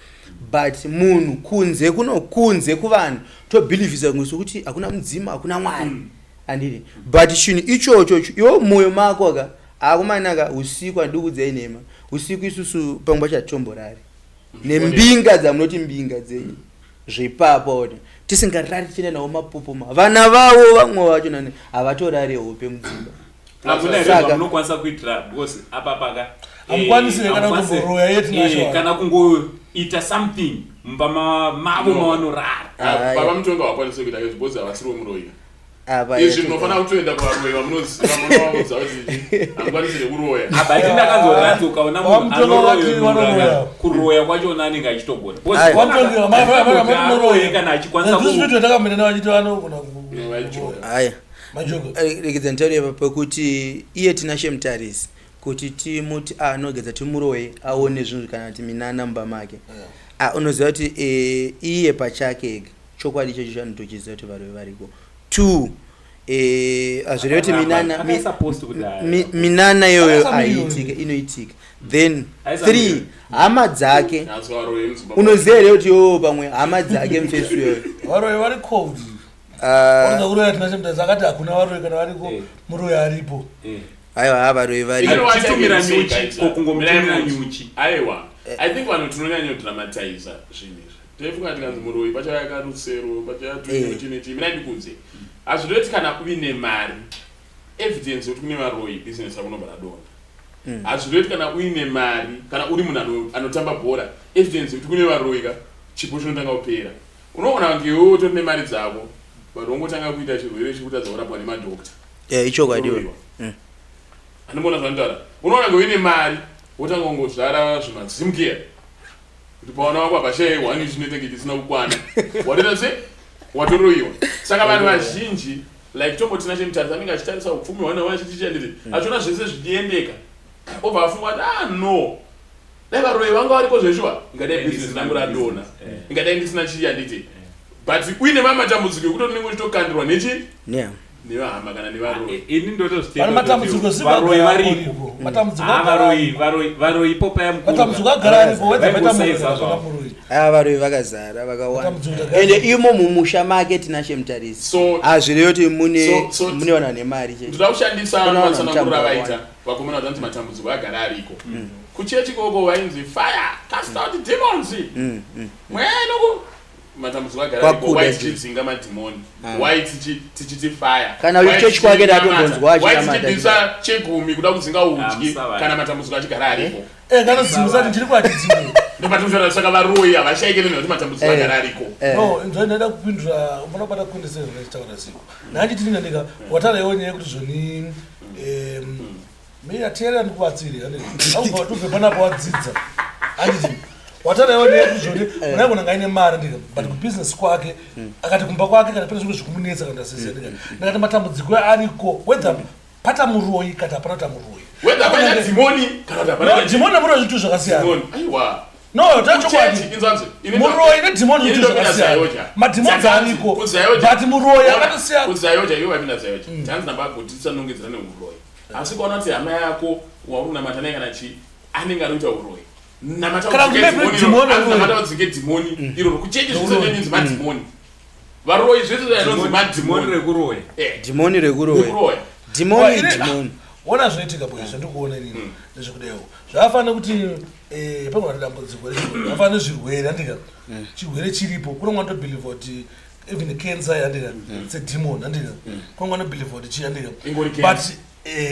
But munhu kunze kuno kunze kuvanhu tobhilivhisa kunge sokuti hakuna mudzimu hakuna Mwari. Handiti. But chinhu ichocho iwe mwoyo mako ka akumanaka usiku handikuudzai nhema. Usiku isusu pamwe pacho hatitomborari. Nembinga dzamunoti mbinga dzenyu zvepapo ona tisingarari tichienda nawo mapopoma vana vavo vamwe vacho nani havatorari hope mudzimba. Hakuna here Saka- zvamunokwanisa kuitira because apa paka Hamukwanisi here kana hamukwanisi- kumboroya yeti nacho. kana kungoita something mumba mavo No. mawanorara. Aya. Baba mutonga wakwanise kuita izvi because havasiri wemuroyi. Apa Izvi munofanira kutoenda kuvaroyi vamunoziva munovaudza kuti hamukwanisi nekuroya. But ndakanzoratidza ukaona munhu Vamutonga vati anoroyonura vanoroya. kuroya kwachona anenge achitogona. Because Aya. Vamutonga, aroye kana achikwanisa This video takamboenda navo vachiti vanogona Vaijoka. Aya. Majoko. Regedza nditaure apa pekuti iye Tinashe Mutarisi kuti timuti anogedza timuroye aone zvinhu kana kuti minana mumba make. Ah, unoziva kuti iye pachake ega chokwadi ichocho chanotochiziva kuti varoyi variko. Two, hazvirevi kuti minana Akaisa post kuti aya. minana iyoyo Akaisa million. haiitike, inoitika. Then Aisa three, million. hama dzake Asi varoyi muZimbabwe. unoziva here kuti iwowo pamwe hama dzake mufesi iyoyo. Varoyi vari cold. Ah, Vanoda kuroya Tinashe Mutarisi akati hakuna varoyi kana variko muroyi aripo. Aiwa, ha varoyi variko. Aiwa, Chitumira I can say, nyuchi, guys, ko kungomutumira Mirai nyuchi. Aiwa. I think vanhu tinonyanyodramatiza zvinhu izvi. Taifunga tikanzi muroyi pachauya karusero, pachauya tunyuchi nechii. Mirai ndikuudze. Hazvireveti kana uine mari, evidence yekuti kune varoyi business rako rinobva radonha. Hazvireveti kana uine mari, kana uri munhu anotamba bhora, evidence yekuti kune varoyi ka, chipo chinotanga kupera. Unoona kunge iwewe utori nemari dzako, vanhu vongotanga kuita chirwere chekutadza kurapwa nemadhokta. Ichokwadi. Unoiwa. Andimboona zvanditaura. Unoona kunge uine mari, wotanga kungozvara zvimazimgear. Kuti pawana wako apashaye one chinoita kunge chisina kukwana, watoita se watoroyiwa. Saka vanhu vazhinji, like tombotina chemutarisi, anenge achitarisa upfumi hwana hwachichichi, handiti? Achiona zvese zvichiendeka, obva afunga kuti, "Ah, no, dai varoyi vanga variko zveshuwa, ingadai business rangu radonha, ingadai ndisina chii," handiti? But uine vamatambudziko ekuti unenge uchitokandirwa nechi nevahama kana nevaroyi. Ini Pane matambudziko. Ndotozvitendavaroyi variko. Ziko matambudziko. Ah, varoyi, varoyi, varoyi ipo paya mukuru. Matambudziko agara aripo, whether paita muroyi Vaingosaiza kana zvavo. muroyi. Ava varoyi vakazara, vakawanda. Matambudziko takazara. Ende imo mumusha make tinashe Mutarisi, hazvirevi kuti mune mune vanhu vane mari chete. Ndoda kushandisa Kuna vanhu matsananguriro vanotambudzwa. avaita vakomana vatanzi matambudziko agara ariko. Kuchechi ikoko vainzi fire, cast out demons, mweya inoku matambudziko agara ariko. Kwakuda Why je. tichidzinga madhimoni? Why tichiti fire? Kana uyu Why chechi kwake tichinamata? ndatombonzwa Why achinamata. tichibvisa chegumi kuda kudzinga Ah, udyi musavana. kana matambudziko achigara ariko? Kanodzimisa kuti ndiri kwatidzimwe. Ndopatikutaura, saka varoyi havashaike nenhu kuti matambudziko agara ariko. No, inzwa, ndaida kupindura, umana kubata kundise zvachitaura ziko nhachitini ndandika wataura nyaya yekuti zvoni mira, teerera ndikubatsire, handiti? Tubve panapa wadzidza, handiti? Wataura nyaya yekuti zvoni munagona ngaine mari, ndika, but kubusiness kwake, akati kumba kwake kana pane zvimwe zvikumunetsa kana ndasese, ndika, ndakati matambudziko ariko whether pata muroyi kati hapana kuta muroyi. Whether paina dhimoni kana kuti hapana. No, dhimoni nemuroyi zvinhu zvakasiyana. Dhimoni, aiwa. No, tachokwadi. Kuchechi, inzwanzi. Muroyi nedhimoni Ini zvinhu ndopinda zvakasiyana. ZAOGA. Madhimoni ariko, KuZAOGA. but muroyi akatosiyana. KuZAOGA, iwe wapinda ZAOGA, tanzi nambagoti tisanongedzera neuroyi, asi ukaona kuti hama yako wauri kunamata naye kana chii anenge ari kuita uroyi, namata Kana udzinge kuti maybe dhimoni iroro. dhimoni Anzi uroyi. namata udzinge dhimoni iroro. Kuchechi zvese zvinonzi madhimoni, varoyi zvese zvinonzi Dhimoni madhimoni. rekuroya. Dhimoni rekuroya. Rekuroya. Dhimoni, dhimoni. Ona zvinoitika boy, zvandikuona inini ndezvekudaio, zvakafanira kuti pangona dambudziko zvakafanira nezvirwere, handika? Chirwere chiripo, kune mwana tobelieva kuti even cancer, handika, it's a demon, handika? Kune mwana tobelieva kuti chii, handika? Ingori But cancer.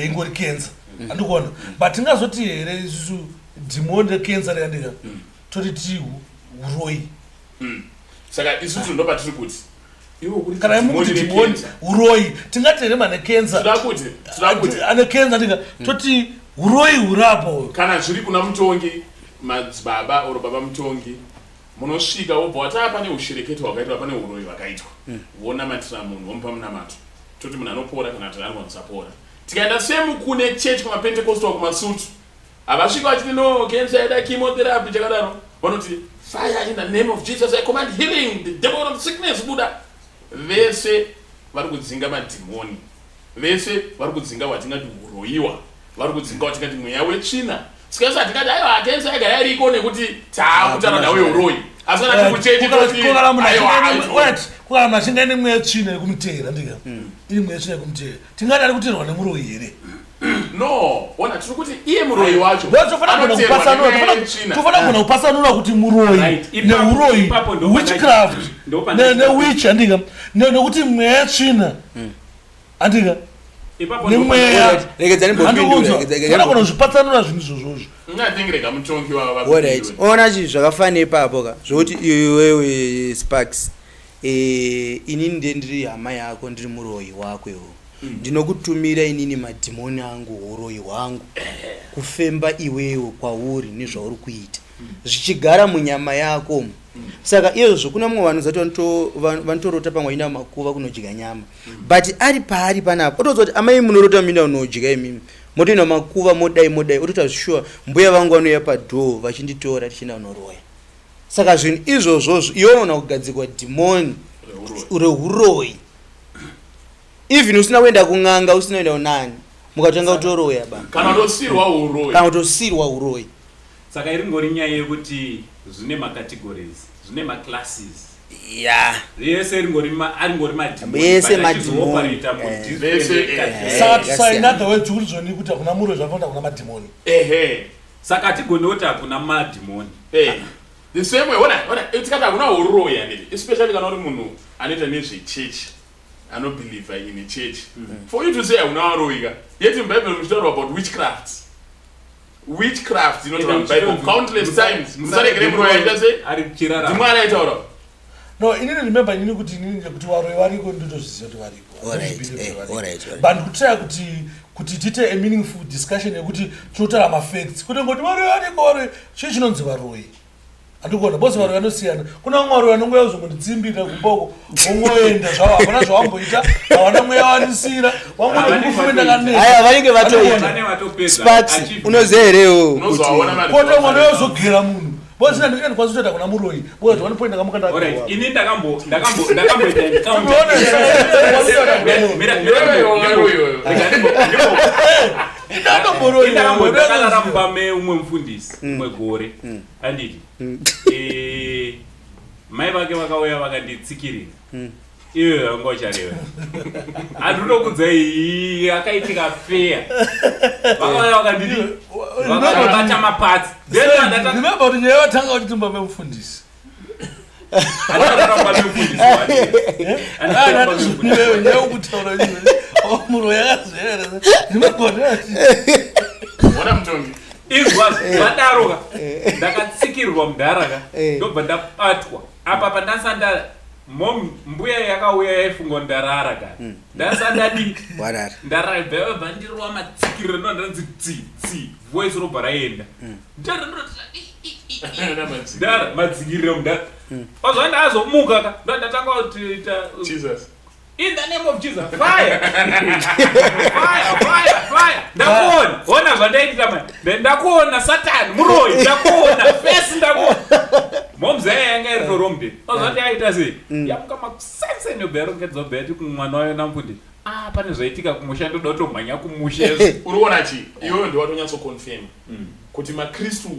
ingori cancer, handikuona? But tingazoti here isusu dhimoni recancer, handika, toti ti uroyi? Saka isusu ndo patiri kuti iwe kuri Kana imukuti dhimoni dhimoni recancer. uroyi, tingati here mane cancer? Toda kuti Ane cancer, handika, toti uroyi hurapo? Kana zviri kuna mutongi, madzibaba oro baba mutongi, munosvika wobva wati, "Ah, pane ushereketo hwakaitwa, pane uroyi hwakaitwa." Vonamatira munhu, vomupa munamato, toti munhu anopora kana kuti anogona kusapora. Tikaenda semu kune chechi kumapentecostal, kumasutu, havasvika vachiti, "No, cancer yaida chemotherapy," chakadaro. Vanoti, "Fire, in the name of Jesus I command healing, the devil of sickness, buda." Vese vari kudzinga madhimoni, vese vari kudzinga watingati uroyiwa, vari kudzinga watingati mweya wetsvina. Saka hatingati, "Aiwa, cancer yagara iriko," nekuti taakutaura nhau yeuroyi. Asi kana tiri kuchechi toti, "Aiwa, aiwa." Kukana munhu achinge aine mweya tsvina yekumutera, ndika, iri mweya tsvina yekumutera, tingati ari kuteerwa nemuroyi here? No, ona, tiri kuti iye muroyi wacho Tofanira anoteerwa nemweya yetsvina. kugona kupatsanura kuti muroyi neuroyi, Ipapo witchcraft newitch, handika, nekuti mweya yetsvina, handika, Ipapo nemweya. Regedzani Handikuudzwa, mbopindura. tofanira kugona kuzvipatsanura zvinhu izvozvozvo. Ngatingi rega mutongi wava. Alright, ona chi zvakafanana ipapo ka, zvokuti iwewe Sparks, inini ndiye ndiri hama yako, ndiri muroyi wako iwo, ndinokutumira inini madhimoni angu, uroyi hwangu, kufemba iwewe kwauri nezvauri kuita, zvichigara munyama yako. Saka izvozvo kuna mumwe vanhu zati vanotorota pamwe vaenda mumakuva kunodya nyama, but ari paari panapa otoziva kuti amai munorota minda unodya, imimi motoenda mumakuva, modai modai, otoita sure mbuya vangu vanouya padhoo vachinditora tichienda kunoroya. Saka zvinhu izvozvozvo iwe unoona kugadzirwa dhimoni reuroyi, even usina kuenda kun'anga, usina kuenda kunani, mukatanga kutoroya ba. Kana kutosirwa uroyi. Kana kutosirwa uroyi. Saka iri ngori nyaya yekuti zvine macategories, zvine maclasses. Yese aringori madhimoni, Yese but madhimoni. achizooperata mu different Vese, categories. Saka in Yakasiyana. other words, kuti zvoni kuti hakuna muroyi, zvakafanira hakuna madhimoni. Ehe. Saka hatigoni kuti hakuna madhimoni. The same way, ona, ona, tikati hakuna uroyi, handiti? Especially kana uri munhu anoita nezvechechi, anobelieva in church, for you to say hakuna varoyi ka, yet mubhaibheri muchitaurwa about witchcraft. Witchcraft inotaura mubible countless times. Musaregere muroyi aita sei? Ari chirarama. Ndimwari aitaura. No, inini, remember, inini kuti inini kuti varoyi variko, ndotozviziva kuti variko. Ndozvibelieve kuti variko. Alright. But ndikutraya kuti tiite a meaningful discussion yekuti tinotaura mafacts, kuti ngoti varoyi variko, varoyi chii, chinonzi varoyi. Handikuona bosi vanhu vanosiyana. Kuna vamwe varoyi vanongouya kuzongonditsimbirira kumboko wongoenda zvavo, hapana zvawamboita, hawana mweya wanisira, wangoti ndakaneta. Aya vanenge vatoita. Vane vatopedza Sparks achievement. unoziva herewo kuti Unozovaona mari. Koto mwana yozogera munhu. Bosi ndandikwanisa kutoita kuna muroyi. Bosi one point ndakamuka Alright, ndakawa. ini ndakambo ndakambo ndamboita encounter. Unoona, Mira, mira, Iwewe waroyi wewe. rega ndimbo- Ndakamboroyi. Ndakambo ndakarara mumba meumwe mufundisi umwe gore handiti. Mai vake vakauya vakanditsikirira. Iwe wanga uchareva. Handinokudza iyi akaitika feya. Vakauya vakandidi vakabata mapatsi. Then ndatanga Remember kuti nyaya yatanga kuti tumba memufundisi. handikarara mumba memufundisi wandii. Handikarara mumba memufundisi. Iwewe nyaya yokutaura iwe. Muroyi akazvera. Remember kuti Ona mutongi. Izwa zvadaro ka ndakatsikirwa mudhara ka Eh. ndobva ndabatwa apa pandasanda mom mbuya yakauya yaifunga kuti ndarara ka ndasandadi warara. ndarara bva ndirova matsikiriro ndo ndanzi tsi tsi voice robva raenda. Ndara ndoti, "I, i, i, i." Ndara madzikiriro mudhara pazva ndazomuka ka ndo ndatanga kutoita Jesus. In the name of Jesus, fire! Fire, fire, fire! Ndakuona, ona zvandaitira mani. Ndakuona Satan, muroyi, ndakuona, face ndakuona. Momz yaya yanga iri torombe. Pazvati yaita sei? Yamuka makusenseni yobva yarongedzwa bva yati kumwana wayo namfundi. Ah, pane zvaitika kumusha ndoda kutomhanya kumusha izvo. Uri kuona chi? Iwewe ndiwe watonyatsoconfirm kuti maKristu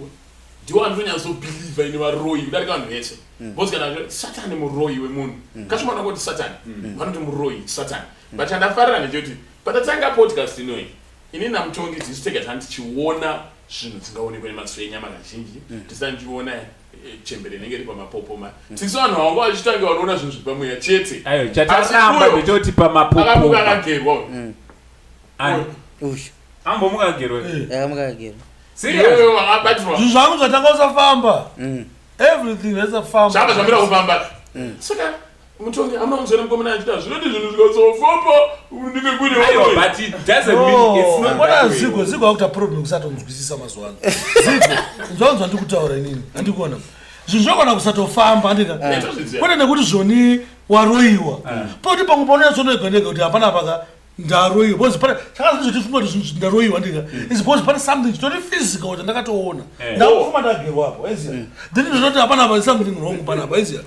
ndiwo anotonyatsobhilivha ine varoyi kudarika vanhu vese. Because kana Satani muroyi wemunhu. Kachimwana kuti Satani. Vanoti muroyi Satani. But chandafarira ndechekuti patatanga podcast inoyi ini namutongi tisu tega tanga tichiona zvinhu zvingaonekwa nemaziso enyama kazhinji. Tisati tichiona chembere inenge iri pamapopoma. Tisu vanhu vanga vachitanga vanoona zvinhu zviri pamweya chete. Ayo, chataramba Asi uyo ndechoti akamuka pamapopoma. akagerwa uyu. Ani, Uyu ambomuka agerwa. yakamuka kagerwa. Serious? Iwewe wakabatirwa. zvinhu zvangu zvatanga usafamba. Everything zvasafamba. Zvabva zvamira kufamba. Saka mutongi hamuna kunzwera mukomana achita zvinoti zvinhu zvikazofamba ndinge kune Ayo, varoyi. but it doesn't mean it's not Ona that way. zigo zigo akuita problem kusatonzwisisa mazuva ano. Zigo nzwanzwa ndikutaura inini handikuona zvinhu zvogona kusatofamba handika Ndozviziva. kwete nekuti zvoni waroyiwa poti pamwe paunonyatsonoega ndega kuti hapana paka ndaroyiwa because pane chakazotifunga kuti zvinhu ndaroyiwa ndika is because pane something chitori physical chandakatoona. Ndakufuma ndagerwa apo aiziya, then ndinoti hapana pa something wrong panapa aiziya.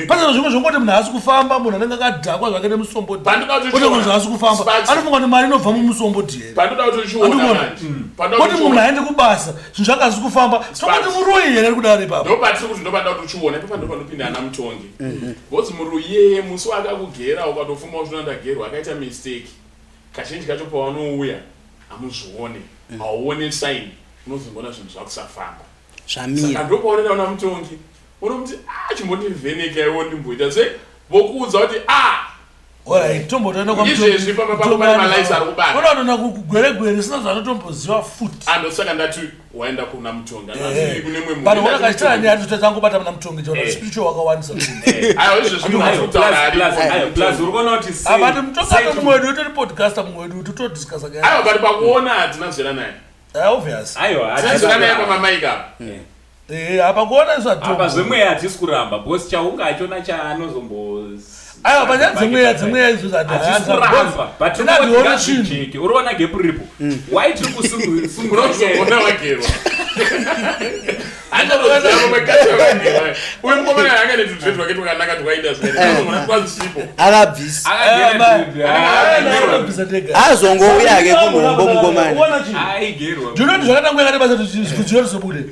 Pane zvimwe zvongoti munhu haasi kufamba, munhu anenge akadhakwa zvake nemusombodhi. Pandoda kuti Ote kunzi haasi kufamba, Sparks. anofunga kuti mari inobva mumusombodhi here. Pandoda kuti uchiona Andikuona. manje. Pandoda Kuti kuti munhu uchiona. haendi kubasa, zvinhu zvake hazisi kufamba, tongoti muroyi here kudaro ipapo? Ndopatiri kuti ndopanoda kuti uchiona ipapo ndopanopinda ana mutongi. Because muroyi iyeye musi waakakugera ukatofuma uchiona ndagerwa akaita mistake. Kazhinji kacho pavanouya hamuzvione. Hauone sign. Unozongoona zvinhu zvakusafamba. Saka Zvamira. ndopaunoenda kuna mutongi unomuti ah chimbondivheneka iwo ndimboita sei vokuudza kuti ah Alright, tombotoenda. Izvezvi papa pako pane malights ari kubaka. Unotoenda kugweregwere sina zvanotomboziva futi. Andosaka ndati waenda kuna mutongi andati kune mumwe But munhu. ona kachitara neatotangobata muna mutongi chaona spiritual wakawandisa. Aiwa izvezvi munhu ari Ayo, kutaura plus, ari plus, ayo, plus, uri kuona kuti sei- Abati mutongi sei ato mumwe wedu utori podcaster mumwe wedu totodiscussa nyaya. Aiwa but pakuona hatina zera naye. Obvious. Aiwa, Hatina zera naye hatisi- pamamaika apa. Apa kuona izvo apa atombo. zvemweya hatisi kuramba because chaunga achona chaanozombo Aiwa panyaya dzemweya dzemweya izvo hatisi kuramba but tinadiona chinhu. jeke uri kuona gepu riripo why tiri kusunga Unozoona wagerwa. Handoziva pamwe kacho wagerwa. Uyu mukomana anga netudread twake twakanaka twaida zvakare. Twazisipo. Akabvisa. Anobvisa tega. Azongouya ke kunhombo mukomana. Uona chinhu. aigerwa. Do you know kuti zvakatangwa yakati basa kuti bvudzi rizobude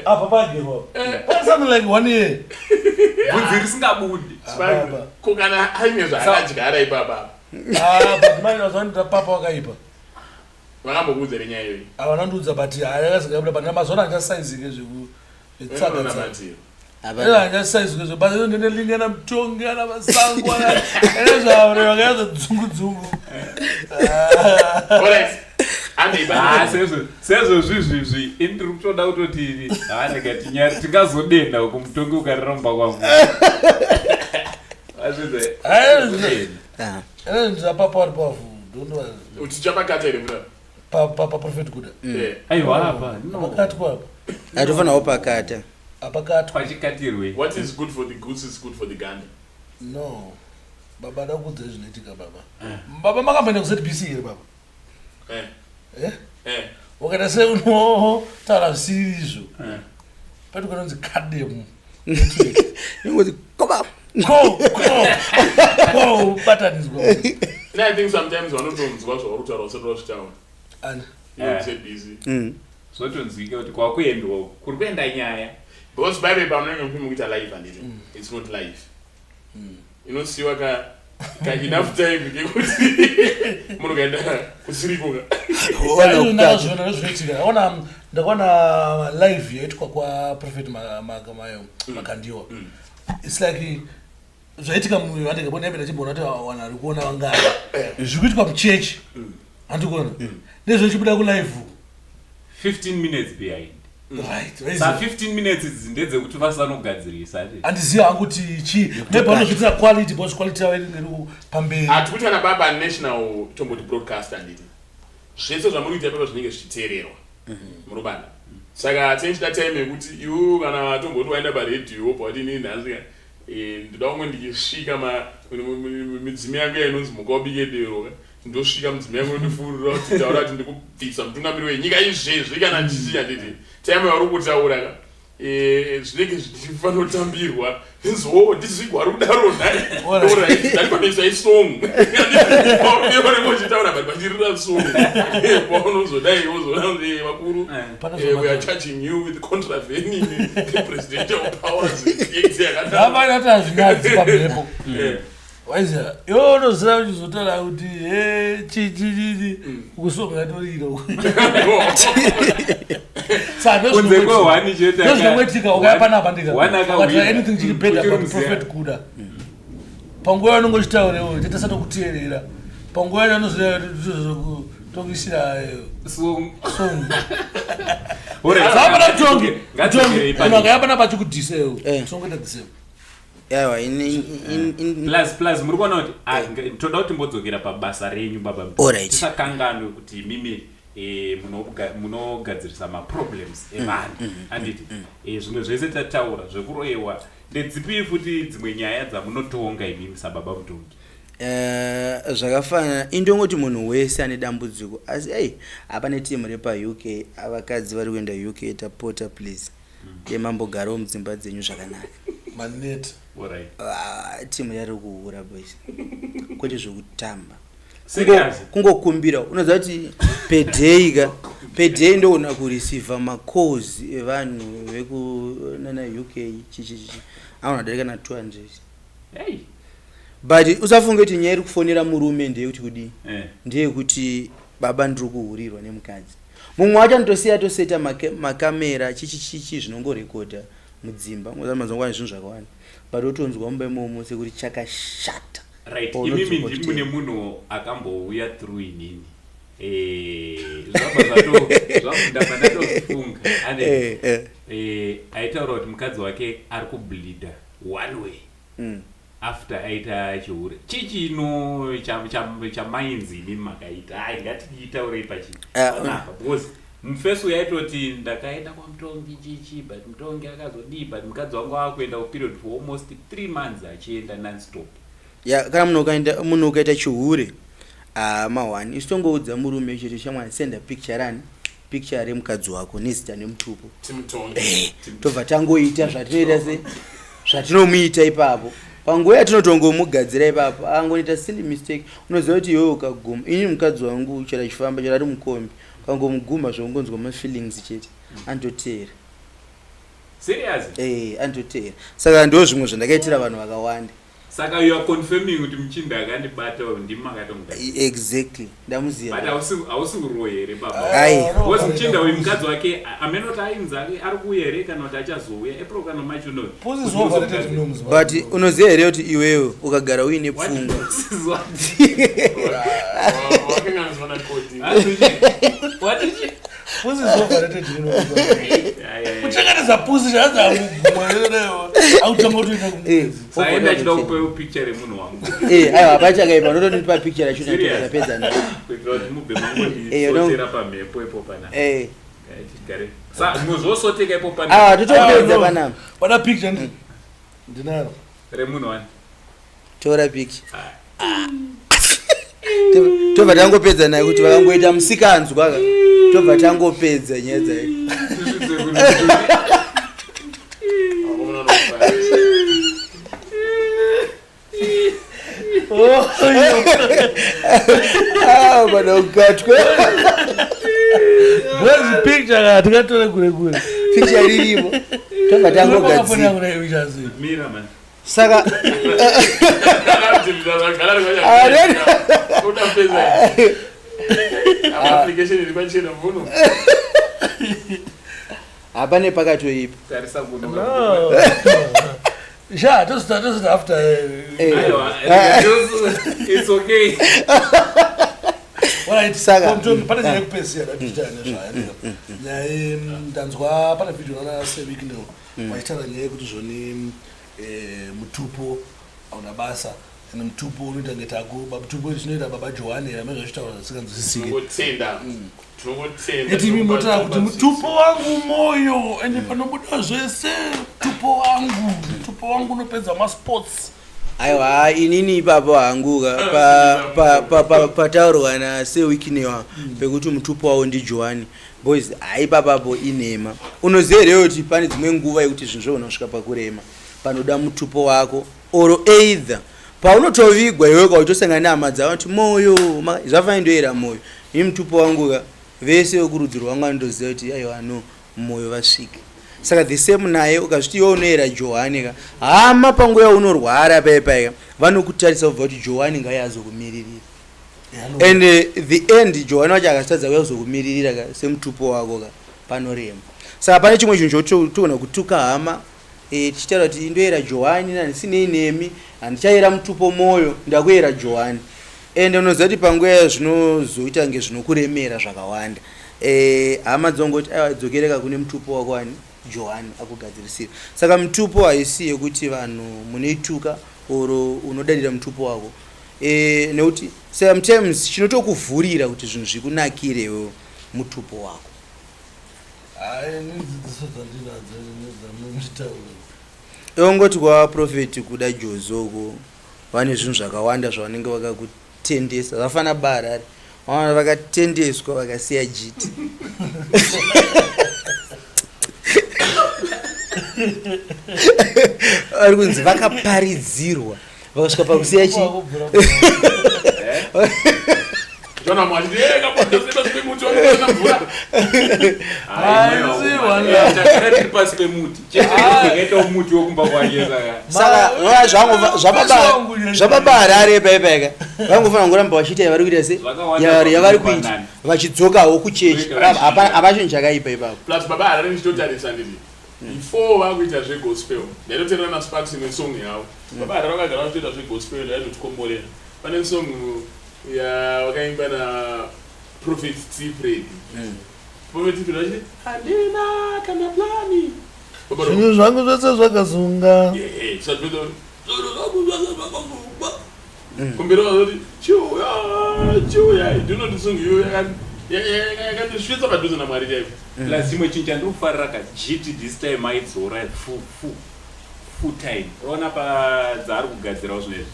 apa pagerwa pane something like one year. Bvudzi risingabudi. Baba. Ko kana aine zvaakadyara ipapa. Ah, but mine was papa wakaipa. Vakambokuudza here nyaya iyoyi? Havana ndiudza, but hayakazingabuda, but mazuva ano handichasaizike zvetsaka tsaka. Unonamatira. Hapana. Handichasaizike zve but ndine ana mutongi ana masango ene zvadzungu dzungu. Alright. Handei Ah, bana. sezvo zvizvizvi ini ndiri kutoda kutoti ha rega tinyari tingazodenda uku mutongi ukarira mumba kwangu. Azvize. Ah. Ndapapa vari pavhu don't Tichapakata here mura? paprofet kuda. Eh. Aiwa apa no. Pakati kwapa. Atofanira kupakata. Apakatwa. Pachikatirwe. What is good for the goose is good for the gander. No baba, da kuudzai zvinoitika baba. Baba, makamboenda kuZBC here baba? Eh. Eh? Eh. Wakaita seunotaura zvisiri izvo. Pati kunonzi kademu. Ingozi koba. Ko ko ko ubatanidzwa. And I think sometimes vanotonzwa zvauri kutaura usati wazvitaura. Ani? Iwe ZBC. Zvotonzwika kuti kwakuendwa uku kuri kuenda nyaya. Because bible pamunenge muchimukuita live, handiti? It's not live. Inosiyiwa ka enough time kekuti munhu kaenda kusiriko ka. Wana Ndakazviona nezvinoitika. Ndakaona live yaitwa kwaProphet Mayo Makandiwa. It's like zvaitika muandikabona yambe ndachimboona kuti vanhu vari kuona vangani zviri kuitwa muchechi, handikuona nezvechibuda kulive. 15 minutes behind. Right. Sa 15 minutes idzi ndedzekuti vasanogadzirisa ati. Handizivi hangu kuti chii, maybe vanozviitira quality, because quality yavo inenge iri pamberi. Hatikuti kana baba national tomboti broadcaster, handiti? Zvese zvamuri kuita ipapo zvinenge zvichiteererwa murubanda, saka tinechida time yekuti iwe kana tomboti waenda paredhiyo wobva wati, "Inini nhasi ka, ndoda kumwe ndichisvika midzimu yangu yainonzi muka ubike dero ka, ndosvika mudzimu yangu yondifurira kuti taura kuti ndikubvisa mutungamiri wenyika izvezvi," kana chichi, handiti? Time yauri kutaura ka, zvinenge zvichifanira kutambirwa, inzi, "O, ndizigwa ari kudaro nhai." Alright, ndatipanisa isong paunenge uchitaura, but pachirira song paunozodai wozoona kuti vakuru, Pane we are charging you with contravening the Presidential Powers Act yakadaro. Hapana kuti hazvinyadzi pamhepo. Waiziva iwe unoziva uchizotaura kuti he chi chi chi chi kusonga yatorira. Kunze kwehwani chete. Ndozvinongoitika ukaya panapa. One akawina. Ndikatira anything chiri better Uchiri about muziya. Prophet Kuda, panguva yaunenge uchitaurewo tete satokuteerera, panguva yacho anozoya tokuisira Song. Song. Alright. Zapana mutongi. Ngatidzokere ipapo. Munhu akaya panapa achikudhisewo, tinongoita the same. Aiwa, in Plus muri kuona kuti toda kuti timbodzokera pabasa renyu baba Mutongi. Alright. Tisakanganwe kuti mimi munogadzirisa maproblems evanhu, handiti? Zvimwe zvese tataura zvekuroyewa, ndedzipi futi dzimwe nyaya dzamunotonga imimi sababa Mutongi? Zvakafanana indongoti munhu wese ane dambudziko, asi ei hapane timu repaUK, avakadzi vari kuenda UK, tapota please, yemambogarawo mudzimba dzenyu zvakanaka. Maneti. Alright. Ah, timu yari kuhura boys, kwete zvekutamba. Serious? Kungokumbira, unoziva kuti per day ka, per day ndoona kureceiva macalls evanhu vekunana UK chichichichi anodarika na 200. Hey. But usafunge kuti nyaya iri kufonera murume ndeyekuti kudii. Ndeyekuti, "Baba, ndiri kuhurirwa nemukadzi." Mumwe wacho anotosiya toseta makamera chichichichi zvinongorekodha mudzimba mazongwana, zvinhu zvakawanda, but otonzwa mumba imomo sekuti chakashata. Right. Paunodzoka Imimi kuti ndimune munhu akambouya through inini. Zvabva ndabva ndatofunga ane aitaura kuti mukadzi wake ari kubleeda one way after aita chihure. Chichino chamainzi imimi makaita, ai ngatiitaurei pachipanapa, because mufesi uyu aitoti, "Ndakaenda kwaMutongi chichi, but Mutongi akazodii, but mukadzi wangu akuenda kuperiod for almost 3 months achienda nonstop." Ya, kana munhu ukaenda, munhu ukaita chihure, ma1 isu tongoudza murume chete, "Shamwari, senda picture rani, picture remukadzi wako nezita nemutupo." Timutongi. Tobva tangoita zvatinoita, se zvatinomuita ipapo panguva yatinotongomugadzira ipapo. Angoita silly mistake, unoziva kuti iwewe ukaguma, ini mukadzi wangu chero achifamba, chero ari mukombi, ukangomuguma zvongonzwa mafeelings chete, anototeera. Serious? Anototeera. Saka ndo zvimwe zvandakaitira vanhu vakawanda. Saka you are confirming kuti muchinda akandibata ndimi makatomugadzira? Exactly, ndamuziva. But hausi uroyi here baba? Ai. Because muchinda uyu mukadzi wake amenoti ainzi ari kuuya here kana kuti achazouya April kana March uno. Pussy is overrated muno. But unoziva here kuti iwewe ukagara uine pfungwa Wakanganiswa nakoti. Pussy is overrated muno. Kuchengetedza pussy chaanzi akuguma akutanga kutoenda kumwedzi. Saenda achida kupewo picture remunhu wangu. Aiwa, hapachakaipa, unotondipa picture racho. Serious? Tapedza. Kuitira kuti mubve No. mangondisotera pamhepo ipo pana. Tigare. Sa zvimwe ipo pane Ah, totopedza panapa. Wada picture ndinaro. Remunhu wani. Tora picture. Tobva tangopedza naye kuti vakangoita musikanzwa ka. Tobva tangopedza nyaya dzayo. Ah, bana ukatwe. Boys picture ka tingatore kure kure. Picture ririmo. Tobva tangogadzira. Mira man. Saka Application iri pachena muno. Hapane pakatoipa. Tarisa kuno. No. Sha, just after. Aiwa, it's okay. Alright, Saka- pane nyaya yekupedzisira yatichitaura nezvayo. Nyaya ndanzwa pane video rana Seviknel vachitaura nyaya yekuti zvoni mutupo hauna basa ende mutupo unoita kunge taku mutupo chinoita baba Johani amene zvachitaura zvisinganzwisisiki. Tinongotenda. Tinongotenda. Eti imi motaura kuti mutupo wangu moyo ende panobuda zvese mutupo wangu mutupo wangu unopedza masports. Aiwa, inini ipapo hangu ka pataurwa naSewikinewa pekuti mutupo wavo ndiJohani, boys, haipapapo inhema. Unoziva here kuti pane dzimwe nguva yekuti zvinhu zvogona kusvika pakurema, panoda mutupo wako, or either paunotovigwa iwe kauchosangana nehama dzavo kuti moyo zvafanira ndoyera moyo ini mutupo wangu ka, vese vekurudzi rwangu vanotoziva kuti aiwa, no, moyo vasvika. Saka the same naye, ukazviti iwe unoyera Johani ka, hama panguva yaunorwara paipaika vanokutarisa kubva kuti Johani ngaiye azokumiririra. And the end, Johani wacho akatadza kuya kuzokumiririra ka semutupo wako ka, panorema. Saka pane chimwe chinhu chotogona kutuka hama, tichitaura kuti ndoyera Johani handisinei nemi, handichayera mutupo moyo, ndakuyera Johani. And unoziva kuti panguva yayo zvinozoita kunge zvinokuremera zvakawanda. Hama dzongoti aiwa, dzokereka kune mutupo wako ani Johani akugadzirisira. Saka mutupo haisi yekuti vanhu munoituka oro unodadira mutupo wako, nekuti sometimes chinotokuvhurira kuti zvinhu zvikunakire iwewe mutupo wako. Hayi, nedzidziso dzandinadzo dzamunotaura. Iwongoti kwavaprofeti kuda jozoko vane zvinhu zvakawanda zvavanenge vakakutendesa, zvafana baHarare vaona vakatendeswa vakasiya jiti. Vari kunzi vakaparidzirwa vakasvika pakusiya chi Jona mwachiti, "Eh, kabonde pasi pemuti wanoona mvura." Tagara tiri pasi pemuti chete, takaitawo muti wekumba kwake saka. Saka zvababa Harare paipaika vangofanira kungoramba vachiita yavari kuita se Zvakawanda yavari kuita zvakufanana. vachidzokawo kuchechi. Hapana chinhu chakaipa ipapo. Plus baba Harare ndichitotarisa nditi before vakuita zvegospel, ndaitoteerera naSparks imwe song yavo. Baba Harare vakagara vachitoita zvegospel, ndaitotikomborera. Pane song yavakaimba naProphet T Fred. Prophet T Fred vachiti handina kana plani. Baba Zvinhu zvangu zvese zvakazunga. Kumberi vazoti chiuya chiuya, ndinoti song iyoyo yakandisvitsa padhuze naMwari chaipo. Plus chimwe chinhu chandiri kufarira ka, jiti this time aidzora full time. Unoona padzaari kugadzirawo zvinezvi,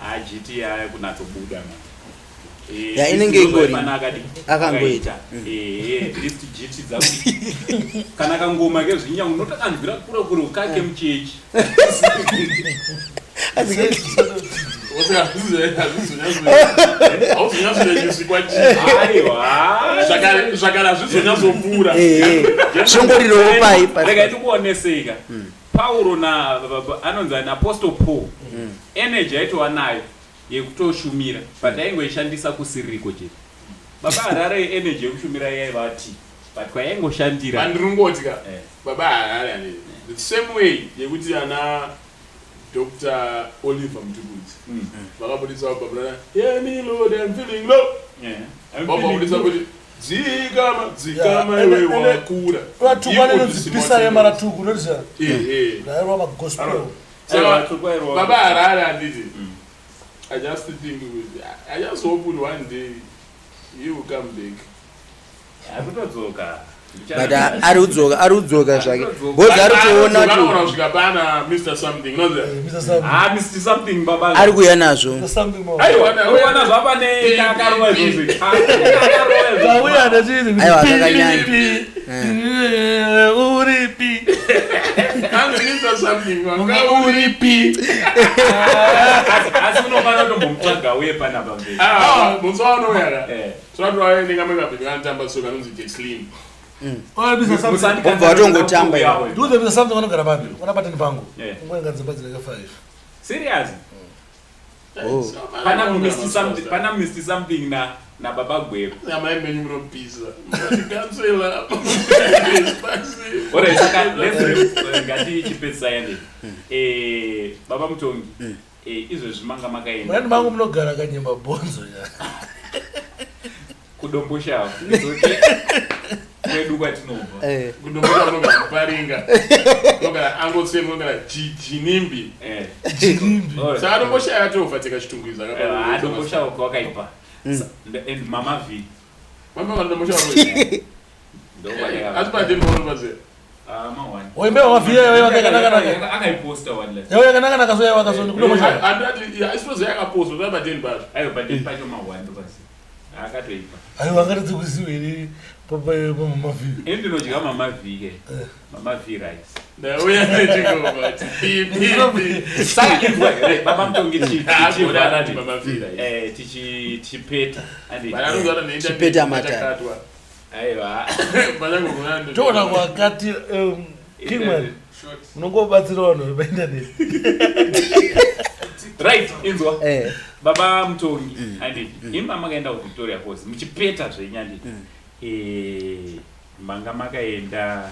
ha, jiti yaya kunatsobuda ma. Ya, inenge ingori. Akangoita. Akangoita. At least jiti dzaku kana kangoma kezvinya unotokanzwira kure kure kake muchechi. Hauzonyatsochisikwa chii. Aiwa. Zvakare hazvizonyatsopfuura. Zvongorirowo pai Rega tikuonesei Pauro na anonzi ani, Apostle Paul, energy aitova nayo yekutoshumira, but aingoishandisa kusiriko chete. Baba Harare energy yekushumira yaivati, but kwayaingoshandira. Pandiringotya baba Harare ane the same way yekuti ana Dr Oliver Mutukudzi vakabudisa babra yemi Lord I'm feeling low. Vabva kuti dzikama dzikama Yeah, iwe wakura. Vatukwa nenonzi pisarema ratuku unoziva rairwa magospel. Saka baba Harare handiti, I just think kuti I just hope kuti one day he will come back. Akutodzoka. But ari kudzoka, ari kudzoka zvake because ari kutoona Anogona kuti kusvika pana Mr Something, unoziva? Mr. Something. Ah, Mr Something baba. Ari kuuya nazvo. Mr. Something more. Aiwa, unoona zvapane kakarova izvozvi. Ah, kakarova izvozvi. Tauya ndachiti Aiwa, kakanyanya. pi, uripi? Anzi Mr Something, wanga Wanga uri. uripi? Asi unofanira kutombomutsvaga uye panapa mberi. Ah, musi waunouya ka. Eh. Tinotovaenda kamwe kabhebhi kanotamba soka kanonzi Jeslim. Oya, Mr. Something. Musandikanda Wobva watongotamba kuuya iwe. uyu. Ndiudze Mr. Something vanogara papi? Vana pangu. Eh. Ungoenga dzimba dzinenge 5. Serious? Oh. Pana Mr. Something, pana Mr. Something na baba Gweru. Amai menyu munopisa. Matikanzela. Alright, saka let's ngatichipedzisa yande. Eh, baba Mutongi. Eh, izvezvi manga makaenda. Murani mangu munogara kanyemba bhonzo ya. Kudomboshava. It's okay. Kwedu kwatinobva. Eh, Kundomboka munogara Muparinga. Munogara Angotse, munogara Jinimbi. Eh. Jirimbi. Alright. Saka Domboshava yatofa Chitungwiza. Ah, Domboshava kwakaipa. And Mama V. Mama vanodomboshava. Asi Ndokwayakabva. padeni vanopaziva. Ah, mawani. Waimbe wamavhiya yaiwa yakanaka-naka. Akaiposta one last. Yaiwa yakanaka-naka so yaiwa kasoni kudomboshava. Andati isipozi yakapozwa ta padeni pacho. Aiwa, padeni pacho mawani ndopasi. Akatoipa. Aiwa angatadzi kuziwa here pamamavhiya. Ini ndinodya Mama V ke. Mama V rice. Ndauya nechingoma. Pi pi pi. Saka inzwa here baba Mutongi Ah, Mama V rice. eh tichipeta. Andi. Chipeta matare. Aiwa. Toona kwakati Kingman munongobatsira vanhu vari paindaneti. Right, inzwa. Eh, Baba Mutongi, andi. Imba makaenda kuVictoria Falls muchipeta zvenyu andi. Eh, manga makaenda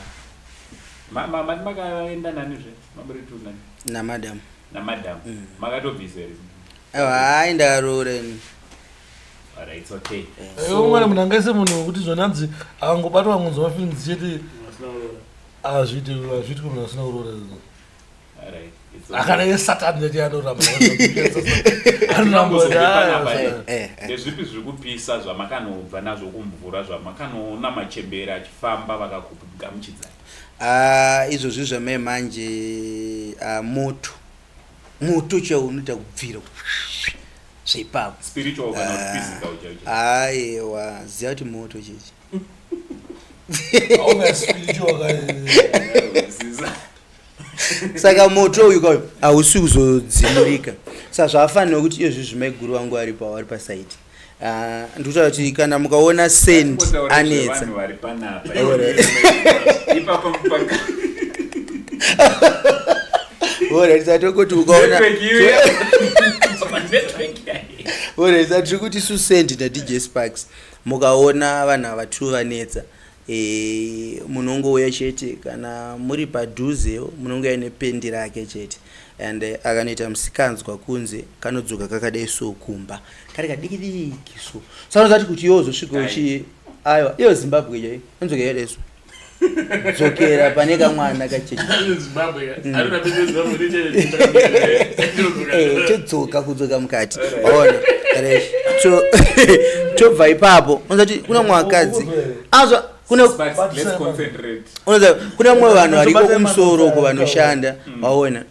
mati makaenda nani zve? Maburitu nani? Namadam. Namadam. Makatobvisa here? Aiwa, hai, ndaroora ini. Alright, it's okay. Iwe umweni munhu angaise munhu wekuti zvonanzi akangobatwa ngunzi mafeelings chete hazviiti, hazviiti kumunhu asina kuroora. Alright, it's okay. Akana yesatani chete anoramba. Anoramba kuti, Panapa, "Ah, eh. Eh, eh. Ndezvipi zviri kupisa zvamakanobva nazvo kumvura, zvamakanona machembere achifamba vakakugamuchidzai? Ah, izvozvi zvamai manje, ah, moto moto chaiwo unoita kubvira zveipapo. Spiritual kana kuti physical chaicho? Aiwa, ziva kuti moto chechi. Auya spiritual ka- Saka moto uyu kauyu hausi kuzodzimurika, saka zvafanira kuti izvozvi zvimaiguru vangu varipo, vari pasaidi. Ah, ndikutaura kuti kana mukaona send Kungotaura anetsa. zvevanhu vari panapa. Alright. Ipapa mupaka. Alright, saka tokoti ukaona Network iwe. Network yayo. Alright, saka tiri kuti isu Send naDJ Sparks, mukaona vanhu ava two vanetsa, munongouya chete kana muri padhuze, munongouya nependi rake chete and akanoita musikanzwa kunze kanodzoka kakadai so kumba kari kadiki diki so. Saka unozati kuti iwe uzosvika uchi aiwa, iyo Zimbabwe chai inodzoka yakadai so, dzokera pane kamwana kacheche. Zimbabwe. Arina Zimbabwe. Chodzoka kudzoka mukati, ona. Right. So tobva ipapo unozati kuna mwakadzi azwa kuna Sparks, let's concentrate. unoziva kuna mumwe vanhu variko kumusoro uko vanoshanda, waona,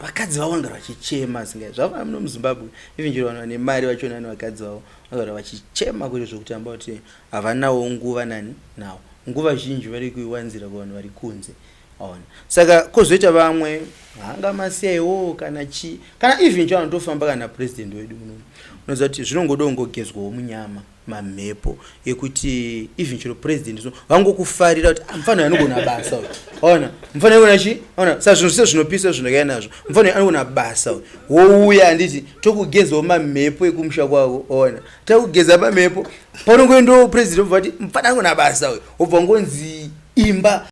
vakadzi vavo vanogara vachichema zingai zvafana muno muZimbabwe, even chero vanhu vane mari vachona nevakadzi vavo vanogara vachichema kuti zvokutamba kuti havanawo nguva nani nawo, nguva zhinji vari kuiwanzira kuvanhu vari kunze, waona. Saka kwozoita vamwe hanga masiyaiwo kana chi kana even cho vanotofamba kana president wedu munomu, unoziva kuti zvinongoda kungogezwawo munyama mamhepo ekuti even chero president so vangokufarira kuti, "Ah, mufana uyu anogona basa uyu, ona mufana uyu anogona chi, ona." Saka zvinhu zvese zvinopisa zvinokaya nazvo, mufana uyu anogona basa uyu, wouya handiti tokugezawo mamhepo ekumusha kwako, ona takugeza pamhepo paunongoendawo president obva kuti mufana anogona basa uyu, wobva ngonzi imba.